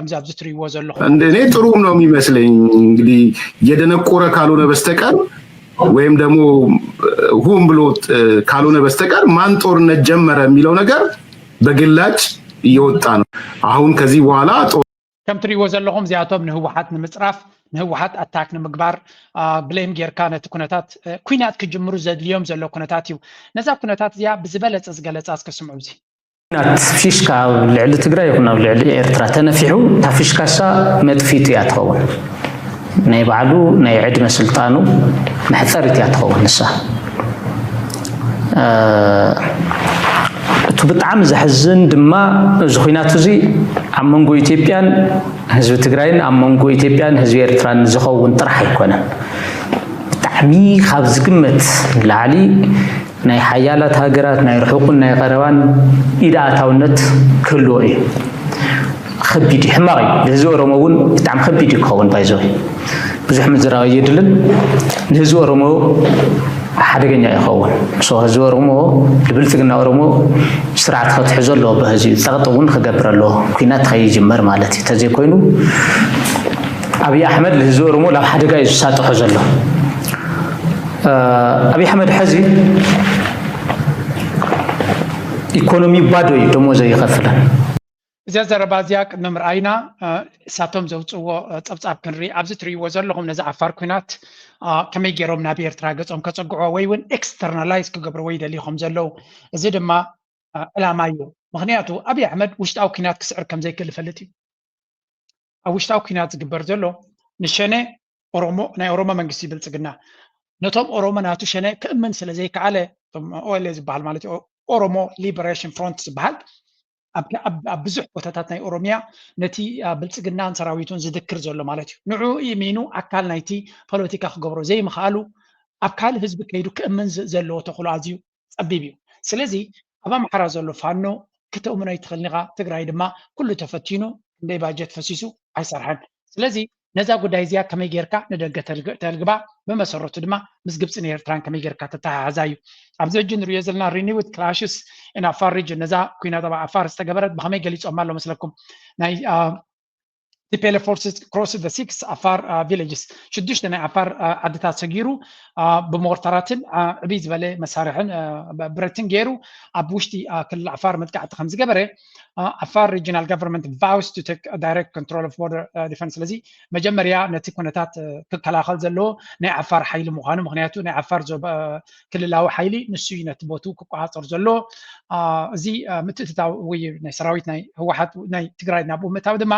ከምዚ ኣብዚ ትሪእዎ ዘለኹም እንደ እኔ ጥሩ ነው የሚመስለኝ። እንግዲህ የደነቆረ ካልሆነ በስተቀር ወይም ደግሞ ሁን ብሎ ካልሆነ በስተቀር ማን ጦርነት ጀመረ የሚለው ነገር በግላጭ እየወጣ ነው። አሁን ከዚህ በኋላ ከም ትሪእዎ ዘለኹም እዚኣቶም ንህወሓት ንምፅራፍ ንህወሓት ኣታክ ንምግባር ብሌም ጌርካ ነቲ ኩነታት ኩናት ክጅምሩ ዘድልዮም ዘሎ ኩነታት እዩ። ነዛ ኩነታት እዚኣ ብዝበለፀ ዝገለፃ እስከ ስምዑ። እዚ ናት ፊሽካ ኣብ ልዕሊ ትግራይ ይኹን ኣብ ልዕሊ ኤርትራ ተነፊሑ እታ ፊሽካ እሳ መጥፊቱ እያ ትኸውን። ናይ ባዕሉ ናይ ዕድመ ስልጣኑ መሕፀሪት እያ ትኸውን ንሳ። እቲ ብጣዕሚ ዘሕዝን ድማ እዚ ኩናት እዚ ኣብ መንጎ ኢትዮጵያን ህዝቢ ትግራይን ኣብ መንጎ ኢትዮጵያን ህዝቢ ኤርትራን ዝኸውን ጥራሕ ኣይኮነን። ብጣዕሚ ካብ ዝግመት ንላዕሊ ናይ ሓያላት ሃገራት ናይ ርሑቕን ናይ ቀረባን ኢድ ኣእታውነት ክህልዎ እዩ። ከቢድ እዩ፣ ሕማቕ እዩ። ንህዝቢ ኦሮሞ እውን ብጣዕሚ ከቢድ እዩ ክኸውን ባይዘወይ ብዙሕ ምዝራብ ኣየድልን። ንህዝቢ ኦሮሞ ሓደገኛ ይኸውን። ሶ ህዝቢ ኦሮሞ ንብልፅግና ኦሮሞ ስርዓት ከትሕዞ ኣለዎ። ብህዝቢ ፀቕጢ እውን ክገብር ኣለዎ። ኩናት ከይጅመር ማለት እዩ። ተዘይኮይኑ ኣብይ ኣሕመድ ንህዝቢ ኦሮሞ ናብ ሓደጋ እዩ ዝሳጥሖ ዘሎ። ኣብይ ኣሕመድ ሕዚ ኢኮኖሚ ባዶ እዩ፣ ደሞዝ ኣይኸፍልን። እዚኣ ዘረባ እዚኣ ቅድሚ ምርኣይና እሳቶም ዘውፅዎ ፀብፃብ ክንርኢ። ኣብዚ ትርእይዎ ዘለኹም ነዚ ዓፋር ኩናት ከመይ ገይሮም ናብ ኤርትራ ገፆም ከፀግዖ ወይ እውን ኤክስተርናላይዝ ክገብርዎ ይደልዩ ከም ዘለዉ፣ እዚ ድማ ዕላማ እዩ። ምክንያቱ ኣብይ ኣሕመድ ውሽጣዊ ኩናት ክስዕር ከም ዘይክእል ይፈልጥ እዩ። ኣብ ውሽጣዊ ኩናት ዝግበር ዘሎ ንሸነ ኦሮሞ ናይ ኦሮሞ መንግስቲ ብልፅግና ነቶም ኦሮሞ ናቱ ሸነ ክእምን ስለ ዘይከኣለ ኦኤልኤ ዝበሃል ማለት ኦሮሞ ሊበሬሽን ፍሮንት ዝበሃል ኣብ ብዙሕ ቦታታት ናይ ኦሮሚያ ነቲ ብልፅግናን ሰራዊቱን ዝድክር ዘሎ ማለት እዩ። ንዑ ኢሚኑ ኣካል ናይቲ ፖለቲካ ክገብሮ ዘይምኽኣሉ ኣብ ካልእ ህዝቢ ከይዱ ክእምን ዘለዎ ተኽእሎ ኣዝዩ ፀቢብ እዩ። ስለዚ ኣብ ኣምሓራ ዘሎ ፋኖ ክተእምኖ ኣይትኽእልን ኢኻ። ትግራይ ድማ ኩሉ ተፈቲኑ ክንደይ ባጀት ፈሲሱ ኣይሰርሐን። ስለዚ ነዛ ጉዳይ እዚኣ ከመይ ጌርካ ንደገ ተልግባ ብመሰረቱ ድማ ምስ ግብፅን ኤርትራን ከመይ ጌርካ ተተሓሓዛ እዩ። ኣብዚ ሕጂ ንሪኦ ዘለና ሪኒውድ ክላሽስ ኢን ኣፋር ሪጅን ነዛ ኩናት ኣብ ኣፋር ዝተገበረት ብኸመይ ገሊፆማ ኣሎ መስለኩም? ናይ ቲፒኤልኤፍ ፎርስስ ክሮስ the six ኣፋር ቪሌጅስ ሽዱሽተ ናይ ኣፋር ዓድታት ሰጊሩ ብሞርታራትን ዕብይ ዝበለ መሳርሕን ብረትን ገይሩ ኣብ ውሽጢ ክልል ዓፋር መጥቃዕቲ ከም ዝገበረ ኣፋር regional government vows to take direct control of border defense። ስለዚ መጀመርያ ነቲ ኩነታት ክከላኸል ዘለዎ ናይ ዓፋር ሓይሊ ምዃኑ፣ ምክንያቱ ናይ ዓፋር ክልላዊ ሓይሊ ንሱ እዩ ነቲ ቦቱ ክቆፃፀር ዘሎ። እዚ ምትእትታው ወይ ናይ ሰራዊት ናይ ህወሓት ናይ ትግራይ ናብኡ ምእታው ድማ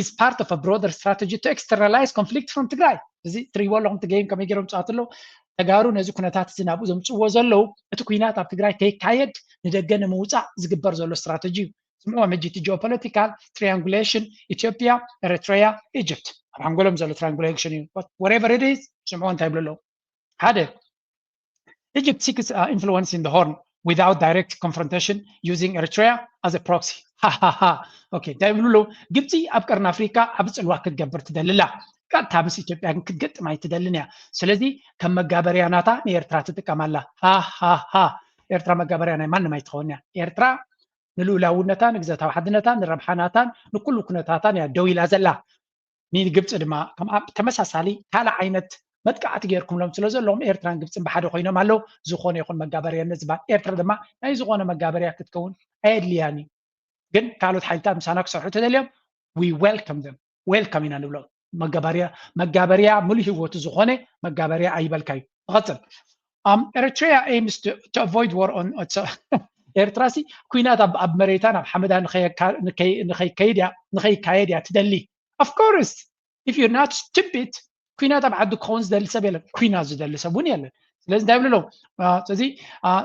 is part of a broader strategy to externalize conflict from ትግራይ። እዚ ትሪእዎ ኣለኹም እቲ ጌም ከመይ ገይሮም ፃወት ኣለዉ። ተጋሩ ነዚ ኩነታት እዚ ናብኡ ዘምፅዎ ዘለዉ እቲ ኩናት ኣብ ትግራይ ከይካየድ ንደገ ንምውፃእ ዝግበር ዘሎ ስትራተጂ እዩ። ስምዕዎም ሕጂ እቲ ጂኦፖለቲካል ትሪያንጉሌሽን ኢትዮጵያ፣ ኤሪትሪያ፣ ኢጅፕት ኣብ ሓንጎሎም ዘሎ ትሪያንጉሌሽን እዩ። Whatever it is ስምዕዎ እንታይ ይብሉ ኣለዉ። ሓደ Egypt seeks uh, influence in the Horn without direct confrontation using Eritrea as a proxy. ሃሃሃ። ኦኬ እንታይ ይብሉ ኣለዉ? ግብፂ ኣብ ቀርኒ ኣፍሪካ ኣብ ፅልዋ ክትገብር ትደልላ ቀጥታ ምስ ኢትዮጵያ ግን ክትገጥም ኣይትደልን እያ። ስለዚ ከም መጋበርያ ናታ ንኤርትራ ትጥቀማላ። ሃሃሃ። ኤርትራ መጋበርያ ናይ ማንም ኣይትኸውን እያ። ኤርትራ ንልኡላውነታ ንግዘታዊ ሓድነታ ንረብሓ ናታን ንኩሉ ኩነታታን እያ ደው ኢላ ዘላ። ንግብፂ ድማ ከም ተመሳሳሊ ካልእ ዓይነት መጥቃዕቲ ገይርኩምሎም ስለ ዘለኹም ኤርትራን ግብፅን ብሓደ ኮይኖም ኣለዉ። ዝኾነ ይኹን መጋበርያ ነዚ ባር ኤርትራ ድማ ናይ ዝኾነ መጋበርያ ክትከውን ኣየድልያን እዩ። ግን ካልኦት ሓይልታት ምሳና ክሰርሑ ተደልዮም we welcome them፣ welcome ኢና ንብሎም። መጋበርያ መጋበርያ ሙሉእ ህይወቱ ዝኾነ መጋበርያ ኣይበልካ እዩ። ንቐፅል። Um, Eritrea aims to, to avoid war on its ኤርትራ ሲ ኩናት ኣብ መሬታ ናብ ሓመዳ ንኸይካየድ እያ ትደሊ። Of course, if you're not stupid ኩናት ኣብ ዓዱ ክኸውን ዝደሊ ሰብ የለን። ኩናት ዝደሊ ሰብ እውን የለን። ስለዚ እንታይ ይብሉ ኣለዉ? ስለዚ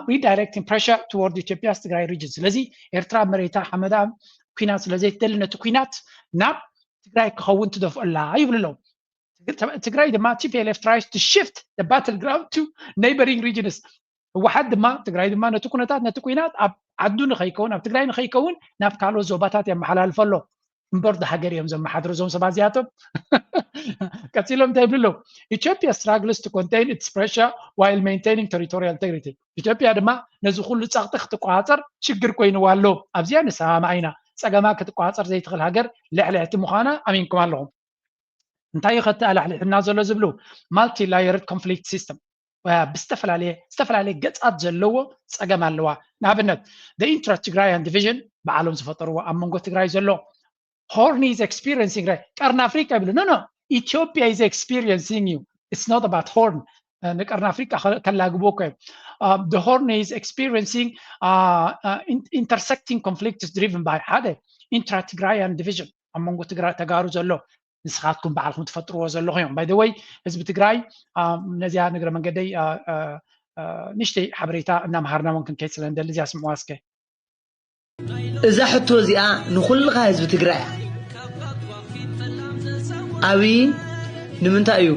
redirecting pressure toward Ethiopia's ትግራይ region። ስለዚ ኤርትራ ኣብ መሬታ ሓመዳ ኩናት ስለ ዘይትደሊ ነቲ ኩናት ናብ ትግራይ ክኸውን ትደፍኦ ኣላ ይብሉ ኣለዉ። ትግራይ ድማ T P L F tries to shift the battleground to neighboring regions። ህወሓት ድማ ትግራይ ድማ ነቲ ኩነታት ነቲ ኩናት ኣብ ዓዱ ንኸይከውን ኣብ ትግራይ ንኸይከውን ናብ ካልኦት ዞባታት የመሓላልፎ ኣሎ። እምበር ዶ ሃገር እዮም ዘመሓድሩ እዞም ሰባት እዚኣቶም? ቀፂሎም እንታይ ይብሉ ኣለዉ? Ethiopia struggles to contain its pressure while maintaining territorial integrity። ኢትዮጵያ ድማ ነዚ ኩሉ ፀቕጢ ክትቆፃፀር ሽግር ኮይንዋ ኣሎ። ኣብዚኣ ንሰማማዕ ኢና። ጸገማ ክትቋጸር ዘይትኽእል ሃገር ልዕልዕቲ ምዃና ኣሚንኩም ኣለኹም። እንታይ እዩ ከተኣላሕሊሕና ዘሎ ዝብሉ? Multi-layered conflict system፣ ብዝተፈላለየ ዝተፈላለየ ገጻት ዘለዎ ጸገም ኣለዋ። ንኣብነት the intra Tigrayan division ባዕሎም ዝፈጠርዎ ኣብ መንጎ ትግራይ ዘሎ፣ Horn is experiencing፣ ቀርኒ ኣፍሪቃ ይብሉ። No, no, Ethiopia is experiencing you, it's not about Horn። ንቀርኒ ኣፍሪቃ ከላግቦ እኮ እዮም። The Horn is experiencing intersecting conflicts driven by ሓደ intra Tigrayan division፣ ኣብ መንጎ ትግራይ ተጋሩ ዘሎ፣ ንስኻትኩም ባዕልኩም ትፈጥርዎ ዘለኹ እዮም። By the way፣ ህዝቢ ትግራይ፣ ነዚኣ ንግረ መንገደይ ንሽተይ ሓበሬታ እናምሃርና እውን ክንከይድ ስለ ንደሊ እዚኣ ስምዕዋ እስከ። እዛ ሕቶ እዚኣ ንኹልኻ ህዝቢ ትግራይ እያ። ኣብይ ንምንታይ እዩ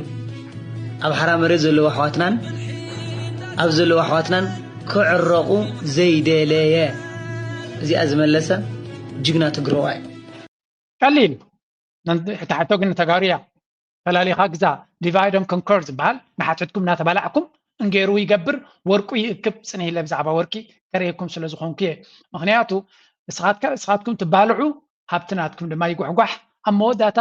ኣብ ሓራ መሬት ዘለዉ ኣሕዋትናን ኣብ ዘለዉ ኣሕዋትናን ክዕረቑ ዘይደለየ? እዚኣ ዝመለሰ ጅግና ትግረዋይ እዩ። ቀሊል። ሕታሕቶ ግን ተጋሩ እያ። ፈላሊኻ ግዛ፣ divide and conquer ዝበሃል፣ ንሓትሕትኩም እናተባላዕኩም እንጌሩ ይገብር፣ ወርቁ ይእክብ። ጽንሕ ኢለ ብዛዕባ ወርቂ ከርእየኩም ስለ ዝኾንኩ እየ። ምኽንያቱ እስኻትካ እስኻትኩም ትባልዑ፣ ሃብቲ ናትኩም ድማ ይጉሕጓሕ። ኣብ መወዳእታ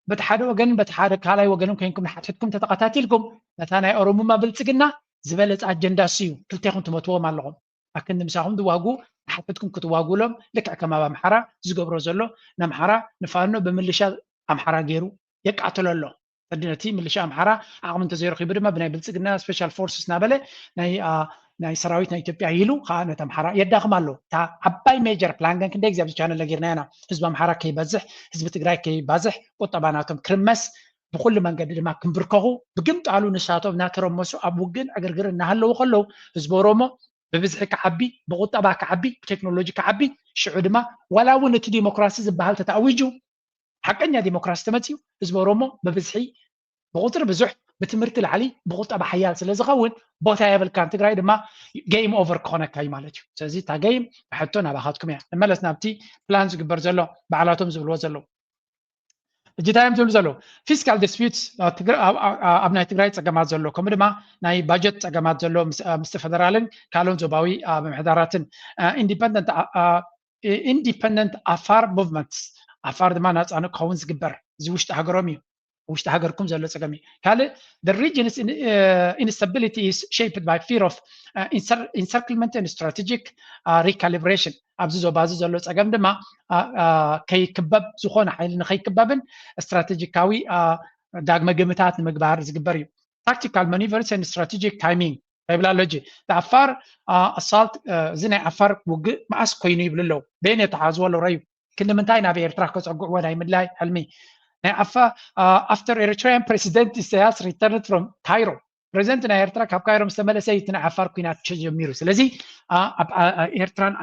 በቲ ሓደ ወገን በቲ ሓደ ካልኣይ ወገንን ኮይንኩም ንሓትሕትኩም ተተቐታቲልኩም፣ ነታ ናይ ኦሮሙማ ብልጽግና ዝበለጸ ኣጀንዳ እሱ እዩ። ክልቴኹም ትመትዎም ኣለኹም። ኣክንዲ ምሳኹም ዝዋጉ ንሓትሕትኩም ክትዋጉሎም፣ ልክዕ ከም ኣብ ኣምሓራ ዝገብሮ ዘሎ፣ ንኣምሓራ ንፋኖ ብምልሻ ኣምሓራ ገይሩ የቃትሎ ኣሎ። ሕጂ ነቲ ምልሻ ኣምሓራ ዓቕሚ እንተዘይረኺቡ ድማ ብናይ ብልጽግና special forces እናበለ ናይ ሰራዊት ናይ ኢትዮጵያ ኢሉ ከዓ ነቲ ኣምሓራ የዳኽም ኣሎ። እታ ዓባይ major plan ግን ክንደይ ግዜ ኣብዚ ቻነል ነጊርና ኢና። ህዝቢ ኣምሓራ ከይበዝሕ፣ ህዝቢ ትግራይ ከይባዝሕ፣ ቁጠባ ናቶም ክርመስ፣ ብኩሉ መንገዲ ድማ ክንብርከኹ፣ ብግምጣሉ ንሳቶም እናተረመሱ ኣብ ውግን ዕግርግር እናሃለዉ ከለዉ ህዝቢ ኦሮሞ ብብዝሒ ክዓቢ፣ ብቁጠባ ክዓቢ፣ ብቴክኖሎጂ ክዓቢ፣ ሽዑ ድማ ዋላ እውን እቲ ዲሞክራሲ ዝበሃል ተተኣዊጁ ሓቀኛ ዲሞክራሲ ተመፅዩ ህዝቢ ኦሮሞ ብብዝሒ ብቁፅሪ ብዙሕ ብትምህርቲ ላዕሊ ብቁጠባ ሓያል ስለ ዝኸውን ቦታ የብልካን። ትግራይ ድማ game over ክኾነካ እዩ ማለት እዩ። ስለዚ እታ game ሕቶ ናባኻትኩም እያ። ንመለስ ናብቲ ፕላን ዝግበር ዘሎ ባዕላቶም ዝብልዎ ዘለዉ። እጅታዮም ዝብሉ ዘለዉ fiscal disputes ኣብ ናይ ትግራይ ፀገማት ዘሎ ከምኡ ድማ ናይ ባጀት ፀገማት ዘሎ ምስቲ ፈደራልን ካልኦን ዞባዊ ምምሕዳራትን independent independent Afar movements፣ ዓፋር ድማ ናፃ ንክኸውን ዝግበር እዚ ውሽጢ ሃገሮም እዩ። ውሽጢ ሃገርኩም ዘሎ ፀገም እዩ። ካልእ the region's instability is shaped by fear of encirclement and strategic recalibration። ኣብዚ ዞባ እዚ ዘሎ ፀገም ድማ ከይክበብ ዝኾነ ሓይሊ ንኸይክበብን ስትራቴጂካዊ ዳግመ ግምታት ንምግባር ዝግበር እዩ። Tactical maneuvers and strategic timing ይብላ ኣሎ። ሕጂ ዓፋር ኣሳልት እዚ ናይ ዓፋር ውግእ መዓስ ኮይኑ ይብሉ ኣለዉ። በየን የተሓዝዎ ኣለዉ ረዩ ክንዲ ምንታይ ናብ ኤርትራ ከጸግዕዎ ናይ ምድላይ ሕልሚ ናይ ዓፋ after Eritrean President Isaias returned from Cairo። ፕሬዚደንት ናይ ኤርትራ ካብ ካይሮ ምስ ተመለሰ እዩ እቲ ናይ ዓፋር ኲናት ተጀሚሩ። ስለዚ ኤርትራን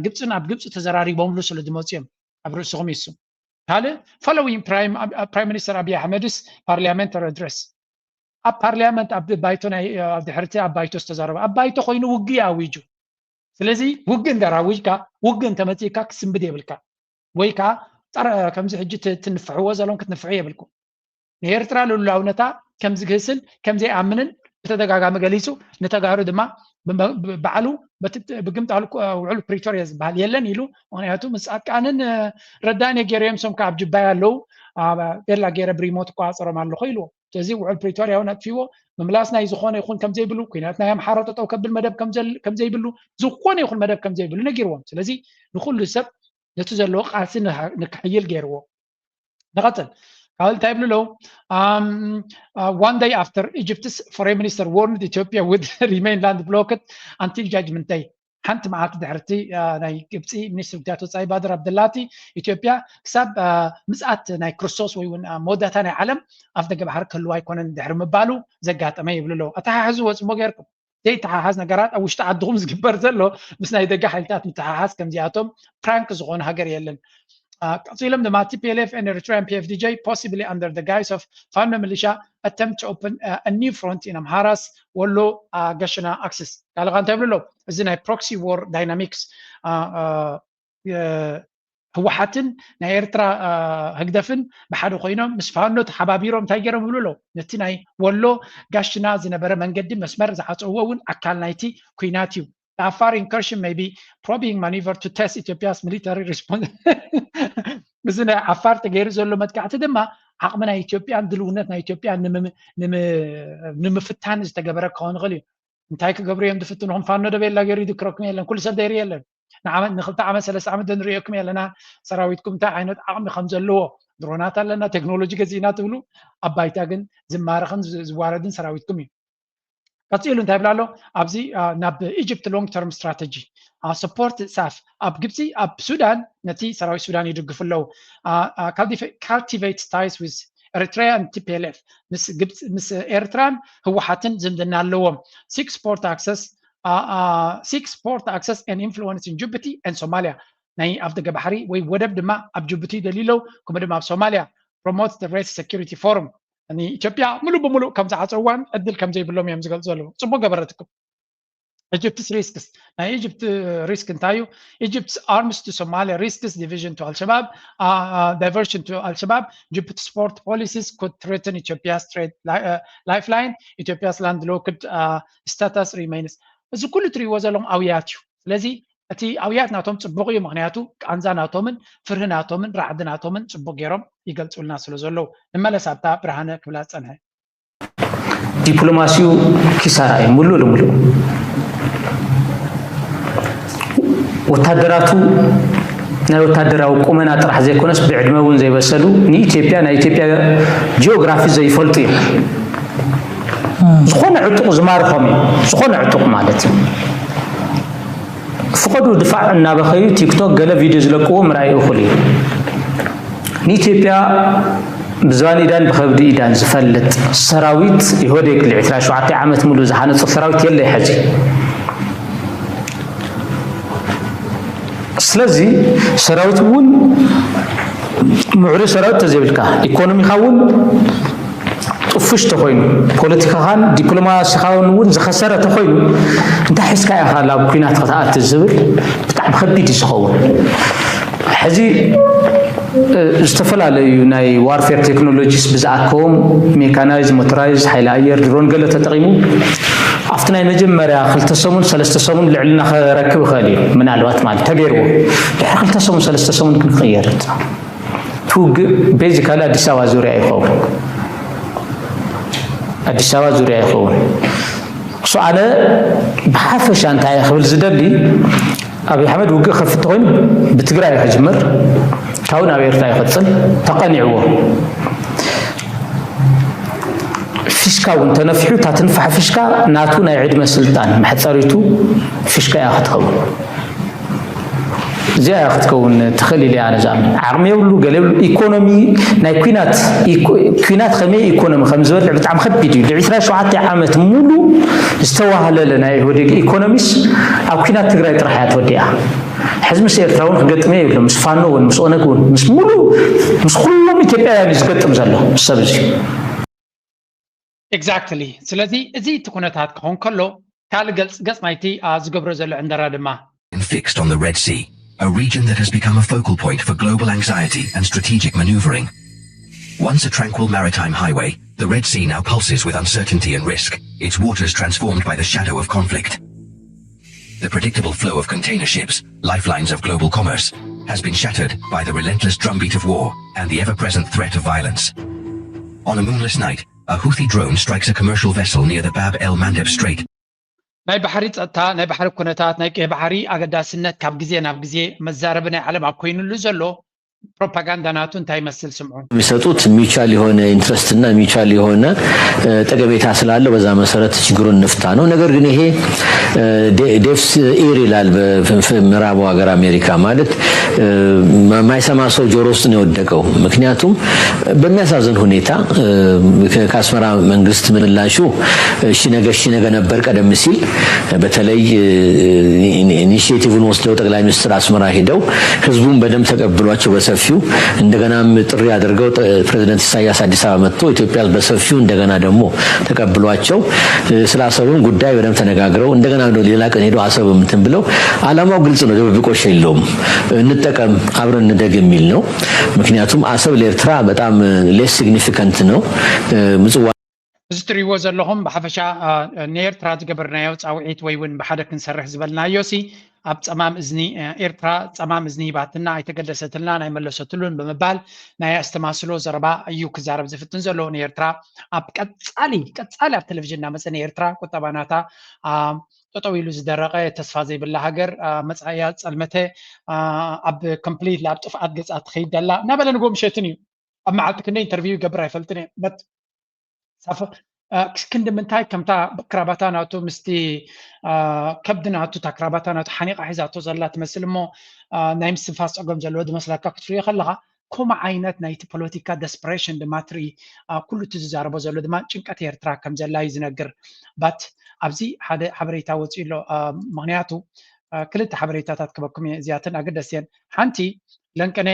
ግብፅን ኣብ ግብፂ ተዘራሪቦምሉ ስለ ዝመፁ እዮም ኣብ ርእስኹም ይሱ ካልእ following prime minister ኣብይ ኣሕመድስ parliamentary address ኣብ ፓርሊያመንት ኣብ ባይቶ ናይ ኣብ ድሕርቲ ኣብ ባይቶ ዝተዛረበ ኣብ ባይቶ ኮይኑ ውግእ ኣዊጁ። ስለዚ ውግእ እንድሕር ኣዊጅካ ውግእ እንተመፂእካ ክስንብድ የብልካ ወይ ከዓ ከምዚ ሕጂ ትንፍሕዎ ዘለኹም ክትንፍሑ የብልኩም። ንኤርትራ ልኡላውነታ ከም ዝግህስን ከም ዘይኣምንን ብተደጋጋሚ ገሊጹ ንተጋሩ ድማ ባዕሉ ብግምጣሉ ውዕል ፕሪቶርያ ዝበሃል የለን ኢሉ። ምክንያቱ ምስ ጻድቃንን ረዳን የገይረዮም ሶም ካብ ጅባይ ኣለዉ ቤላ ገይረ ብሪሞት እቆጻጸሮም ኣለኹ ኢልዎ። ስለዚ ውዕል ፕሪቶርያ እውን ኣጥፊዎ ምምላስ ናይ ዝኾነ ይኹን ከም ዘይብሉ ኩናት ናይ ኣምሓራ ጠጠው ከብል መደብ ከም ዘይብሉ ዝኾነ ይኹን መደብ ከም ዘይብሉ ነጊርዎም። ስለዚ ንኩሉ ሰብ ነቲ ዘለዎ ቃልሲ ንክሕይል ገይርዎ። ንቐጽል ካብ እንታይ ይብሉ ኣለዉ? One day after Egypt's foreign minister warned Ethiopia would remain land blocked until judgment day። ሓንቲ መዓልቲ ድሕርቲ ናይ ግብፂ ሚኒስትር ጉዳያት ወፃኢ ባድር ኣብደላቲ ኢትዮጵያ ክሳብ ምፅኣት ናይ ክርስቶስ ወይ እውን መወዳእታ ናይ ዓለም ኣፍ ደገ ባሕሪ ክህልዋ ኣይኮነን ድሕሪ ምባሉ ዘጋጠመ ይብሉ ኣለዉ። ኣተሓሕዝዎ ፅሞ ገይርኩም ዘይተሓሓዝ ነገራት ኣብ ውሽጢ ዓድኹም ዝግበር ዘሎ ምስ ናይ ደገ ሓይልታት ምትሓሓዝ ከምዚኣቶም ፕራንክ ዝኾነ ሃገር የለን። ቀፂሎም ድማ T P L F and Eritrean P F D J possibly under the guise of Fano militia attempt to open a new front in Amhara's Wollo Gashina axis። ካልኻ እንታይ ይብሉ ኣለዉ? እዚ ናይ proxy war dynamics ህወሓትን ናይ ኤርትራ ህግደፍን ብሓደ ኮይኖም ምስ ፋኖ ተሓባቢሮም እንታይ ገይሮም ይብሉ ኣለዉ? ነቲ ናይ ወሎ ጋሽና ዝነበረ መንገዲ መስመር ዝዓፀውዎ እውን ኣካል ናይቲ ኩናት እዩ። The Afar incursion may be probing maneuver to test Ethiopia's military response. እዚ ናይ ዓፋር ተገይሩ ዘሎ መጥቃዕቲ ድማ ዓቕሚ ናይ ኢትዮጵያን ድልውነት ናይ ኢትዮጵያን ንምም- ንምም- ንምፍታን ዝተገበረ ክኸውን ይኽእል እዩ። እንታይ ክገብሩ እዮም ዝፍትኑ? ከም ፋኖ ደበየላ ገይሩ ይድክረኩም የለን፣ ኩሉ ሰብ ደይሩ የለን። ንዓመት ንክልተ ዓመት ሰለስተ ዓመት ንሪኦኩም ኣለና። ሰራዊትኩም እንታይ ዓይነት ዓቕሚ ከም ዘለዎ፣ ድሮናት ኣለና፣ ቴክኖሎጂ ገዚእና ትብሉ፣ ኣብ ባይታ ግን ዝማረኽን ዝ- ዝዋረድን ሰራዊትኩም እዩ። ቀፂሉ እንታይ ይብል ኣሎ ኣብዚ? ናብ ኢጅፕት long term strategy support SAF ኣብ ግብፂ ኣብ ሱዳን ነቲ ሰራዊት ሱዳን ይድግፉ ኣለዉ። Cultivate ties with Eritrea and T P L F ምስ ኤርትራን ህወሓትን ዝምድና ኣለዎም። Seek port access seek port access and influence in Djibouti and Somalia ናይ ኣፍደገ ባሕሪ ወይ ወደብ ድማ ኣብ ጅቡቲ ይደልዩ ኣለዉ። ከምኡ ድማ ኣብ ሶማሊያ promote the Red Security Forum ንኢትዮጵያ ሙሉእ ብሙሉእ ከም ዝዓፀዋን ዕድል ከም ዘይብሎም እዮም ዝገልፁ ዘለዉ። ፅቡቅ ገበረትኩም። Egypt's risks ናይ ኢጅፕት ሪስክ እንታይ እዩ? Egypt's arms to Somalia risks division to Al-Shabaab, diversion to Al-Shabaab. Djibouti's port policies could threaten Ethiopia's trade lifeline. Ethiopia's landlocked status remains. እዚ ኩሉ ትሪእዎ ዘለኹም ኣውያት እዩ። ስለዚ እቲ ኣውያት ናቶም ፅቡቕ እዩ፣ ምክንያቱ ቃንዛ ናቶምን ፍርሂ ናቶምን ራዕዲ ናቶምን ፅቡቕ ገይሮም ይገልፁልና ስለ ዘለዉ። ንመለስ ኣብታ ብርሃነ ክብላ ዝፀንሐ። ዲፕሎማሲኡ ኪሳራ እዩ ሙሉእ ንሙሉእ። ወታደራቱ ናይ ወታደራዊ ቁመና ጥራሕ ዘይኮነስ ብዕድመ እውን ዘይበሰሉ፣ ንኢትዮጵያ ናይ ኢትዮጵያ ጂኦግራፊ ዘይፈልጡ እዮም። ዝኾነ ዕጡቕ ዝማርኾም እዩ፣ ዝኾነ ዕጡቕ ማለት እዩ። ፍቐዱ ድፋዕ እናበኸዩ ቲክቶክ ገለ ቪድዮ ዝለቅዎ ምርኣይ እኹል እዩ። ንኢትዮጵያ ብዝባን ኢዳን ብኸብዲ ኢዳን ዝፈልጥ ሰራዊት ኢህወዴግ ል ዕስራን ሸውዓተን ዓመት ሙሉእ ዝሃነፆ ሰራዊት የለይ ሕዚ። ስለዚ ሰራዊት እውን ምዕሩይ ሰራዊት ተዘይብልካ ኢኮኖሚካ እውን ጥፉሽ ተኮይኑ ፖለቲካኻን ዲፕሎማሲኻን እውን ዝኸሰረ ተኮይኑ እንታይ ሒዝካ ኢኻ ናብ ኩናት ክትኣቲ ዝብል ብጣዕሚ ከቢድ እዩ ዝኸውን። ሕዚ ዝተፈላለዩ ናይ ዋርፌር ቴክኖሎጂስ ብዝኣከቦም ሜካናይዝ፣ ሞተራይዝ፣ ሓይሊ ኣየር፣ ድሮን ገለ ተጠቒሙ ኣብቲ ናይ መጀመርያ ክልተ ሰሙን ሰለስተ ሰሙን ልዕልና ክረክብ ይኽእል እዩ ምናልባት ማለት ተገይርዎ ድሕሪ ክልተ ሰሙን ሰለስተ ሰሙን ግን ክቕየር እቲ ውግእ ቤዚካሊ ኣዲስ ኣበባ ዙርያ ይኸውን። ኣዲስ ኣበባ ዙርያ ይኸውን። እሱ ኣነ ብሓፈሻ እንታይ ክብል ዝደሊ ኣብይ ኣሕመድ ውግእ ከፍት ኮይኑ ብትግራይ ክጅምር ካብኡ ናብ ኤርትራ ይቕፅል ተቐኒዕዎ ፊሽካ እውን ተነፊሑ እታ ትንፋሕ ፊሽካ ናቱ ናይ ዕድመ ስልጣን መሕፀሪቱ ፊሽካ እያ ክትኸውን። እዚኣ ክትከውን ትኽእል ኢለ ኣነ ዝኣምን ዓቕሚ የብሉ ገለ የብሉ ኢኮኖሚ ናይ ኩናት ኩናት ከመይ ኢኮኖሚ ከም ዝበልዕ ብጣዕሚ ከቢድ እዩ ዕስራ ሸውዓተ ዓመት ሙሉ ዝተዋህለለ ናይ ኢህወዴግ ኢኮኖሚስ ኣብ ኩናት ትግራይ ጥራሕ እያ ተወዲኣ ሕዚ ምስ ኤርትራ እውን ክገጥመ የብሉ ምስ ፋኖ እውን ምስ ኦነግ እውን ምስ ሙሉ ምስ ኩሎም ኢትዮጵያውያን እዩ ዝገጥም ዘሎ ሰብ እዚ Exactly ስለዚ እዚ እቲ ኩነታት ክኸውን ከሎ ካልእ ገጽ ገጽ ናይቲ ዝገብሮ ዘሎ ዕንደራ ድማ fixed on the Red Sea, a region that has become a focal point for global anxiety and strategic maneuvering. Once a tranquil maritime highway, the Red Sea now pulses with uncertainty and risk, its waters transformed by the shadow of conflict. The predictable flow of container ships, lifelines of global commerce, has been shattered by the relentless drumbeat of war and the ever present threat of violence. On a moonless night, a Houthi drone strikes a commercial vessel near the Bab el Mandeb Strait, ናይ ባሕሪ ጸጥታ፣ ናይ ባሕሪ ኩነታት፣ ናይ ቀይ ባሕሪ ኣገዳስነት ካብ ግዜ ናብ ግዜ መዛረቢ ናይ ዓለም ኣብ ኮይኑሉ ዘሎ ፕሮፓጋንዳ ናቱ እንታይ ይመስል ስምዑ። የሚሰጡት mutual የሆነ interest እና mutual የሆነ ጠቀሜታ ስላለው በዛ መሰረት ችግሩን እንፍታ ነው። ነገር ግን ይሄ deaf ear ይላል በምዕራቡ ሀገር አሜሪካ ማለት የማይሰማ ሰው ጆሮ ውስጥ ነው የወደቀው። ምክንያቱም በሚያሳዝን ሁኔታ ከአስመራ መንግስት ምላሹ እሺ ነገ እሺ ነገ ነበር። ቀደም ሲል በተለይ initiative ኡን ወስደው ጠቅላይ ሚኒስትር አስመራ ሄደው ህዝቡን በደንብ ተቀብሏቸው በሰፊው እንደገናም ጥሪ አድርገው ፕሬዚደንት ኢሳያስ አዲስ አበባ መጥቶ ኢትዮጵያ በሰፊው እንደገና ደግሞ ተቀብሏቸው ስለ አሰብም ጉዳይ በደንብ ተነጋግረው እንደገና ሌላ ቀን ሄደው አሰብም እንትን ብለው አላማው ግልጽ ነው። ድብብቆሽ የለውም። እንጠቀም አብረን እንደግ የሚል ነው። ምክንያቱም አሰብ ለኤርትራ በጣም less significant ነው። ምጽዋ እዚ ትሪእዎ ዘለኹም ብሓፈሻ ንኤርትራ ዝገበርናዮ ፃውዒት ወይ እውን ብሓደ ክንሰርሕ ዝበልናዮ ሲ ኣብ ፀማም እዝኒ ኤርትራ ፀማም እዝኒ ሂባትና ኣይተገደሰትልና ናይ መለሰትሉን ብምባል ናይ ኣስተማስሎ ዘረባ እዩ ክዛረብ ዝፍትን ዘሎ። ንኤርትራ ኣብ ቀፃሊ ቀፃሊ ኣብ ቴሌቪዥን እናመፀ ንኤርትራ ቁጠባ ናታ ጠጠው ኢሉ ዝደረቐ ተስፋ ዘይብላ ሃገር መፃእያ ፀልመተ ኣብ ኮምፕሊት ኣብ ጥፍኣት ገፃ ትኸይድ ደላ እናበለ ንጎ ምሸትን እዩ ኣብ መዓልቲ ክንደ ኢንተርቪው ይገብር ኣይፈልጥን እየ። ክንዲ ምንታይ ከምታ ክራባታ ናቱ ምስቲ ከብዲ ናቱ እታ ክራባታ ናቱ ሓኒቓ ሒዛቶ ዘላ ትመስል እሞ ናይ ምስትንፋስ ፀገም ዘለዎ ዝመስለካ ክትሪኦ ከለኻ ከምኡ ዓይነት ናይቲ ፖለቲካ ደስፕሬሽን ድማ ትርኢ። ኩሉ እቲ ዝዛረቦ ዘሎ ድማ ጭንቀት ኤርትራ ከም ዘላ እዩ ዝነግር። ባት ኣብዚ ሓደ ሓበሬታ ወፂኡ ኣሎ። ምክንያቱ ክልተ ሓበሬታታት ክበኩም እየ እዚኣተን ኣገደስቲ እየን። ሓንቲ ለንቀነ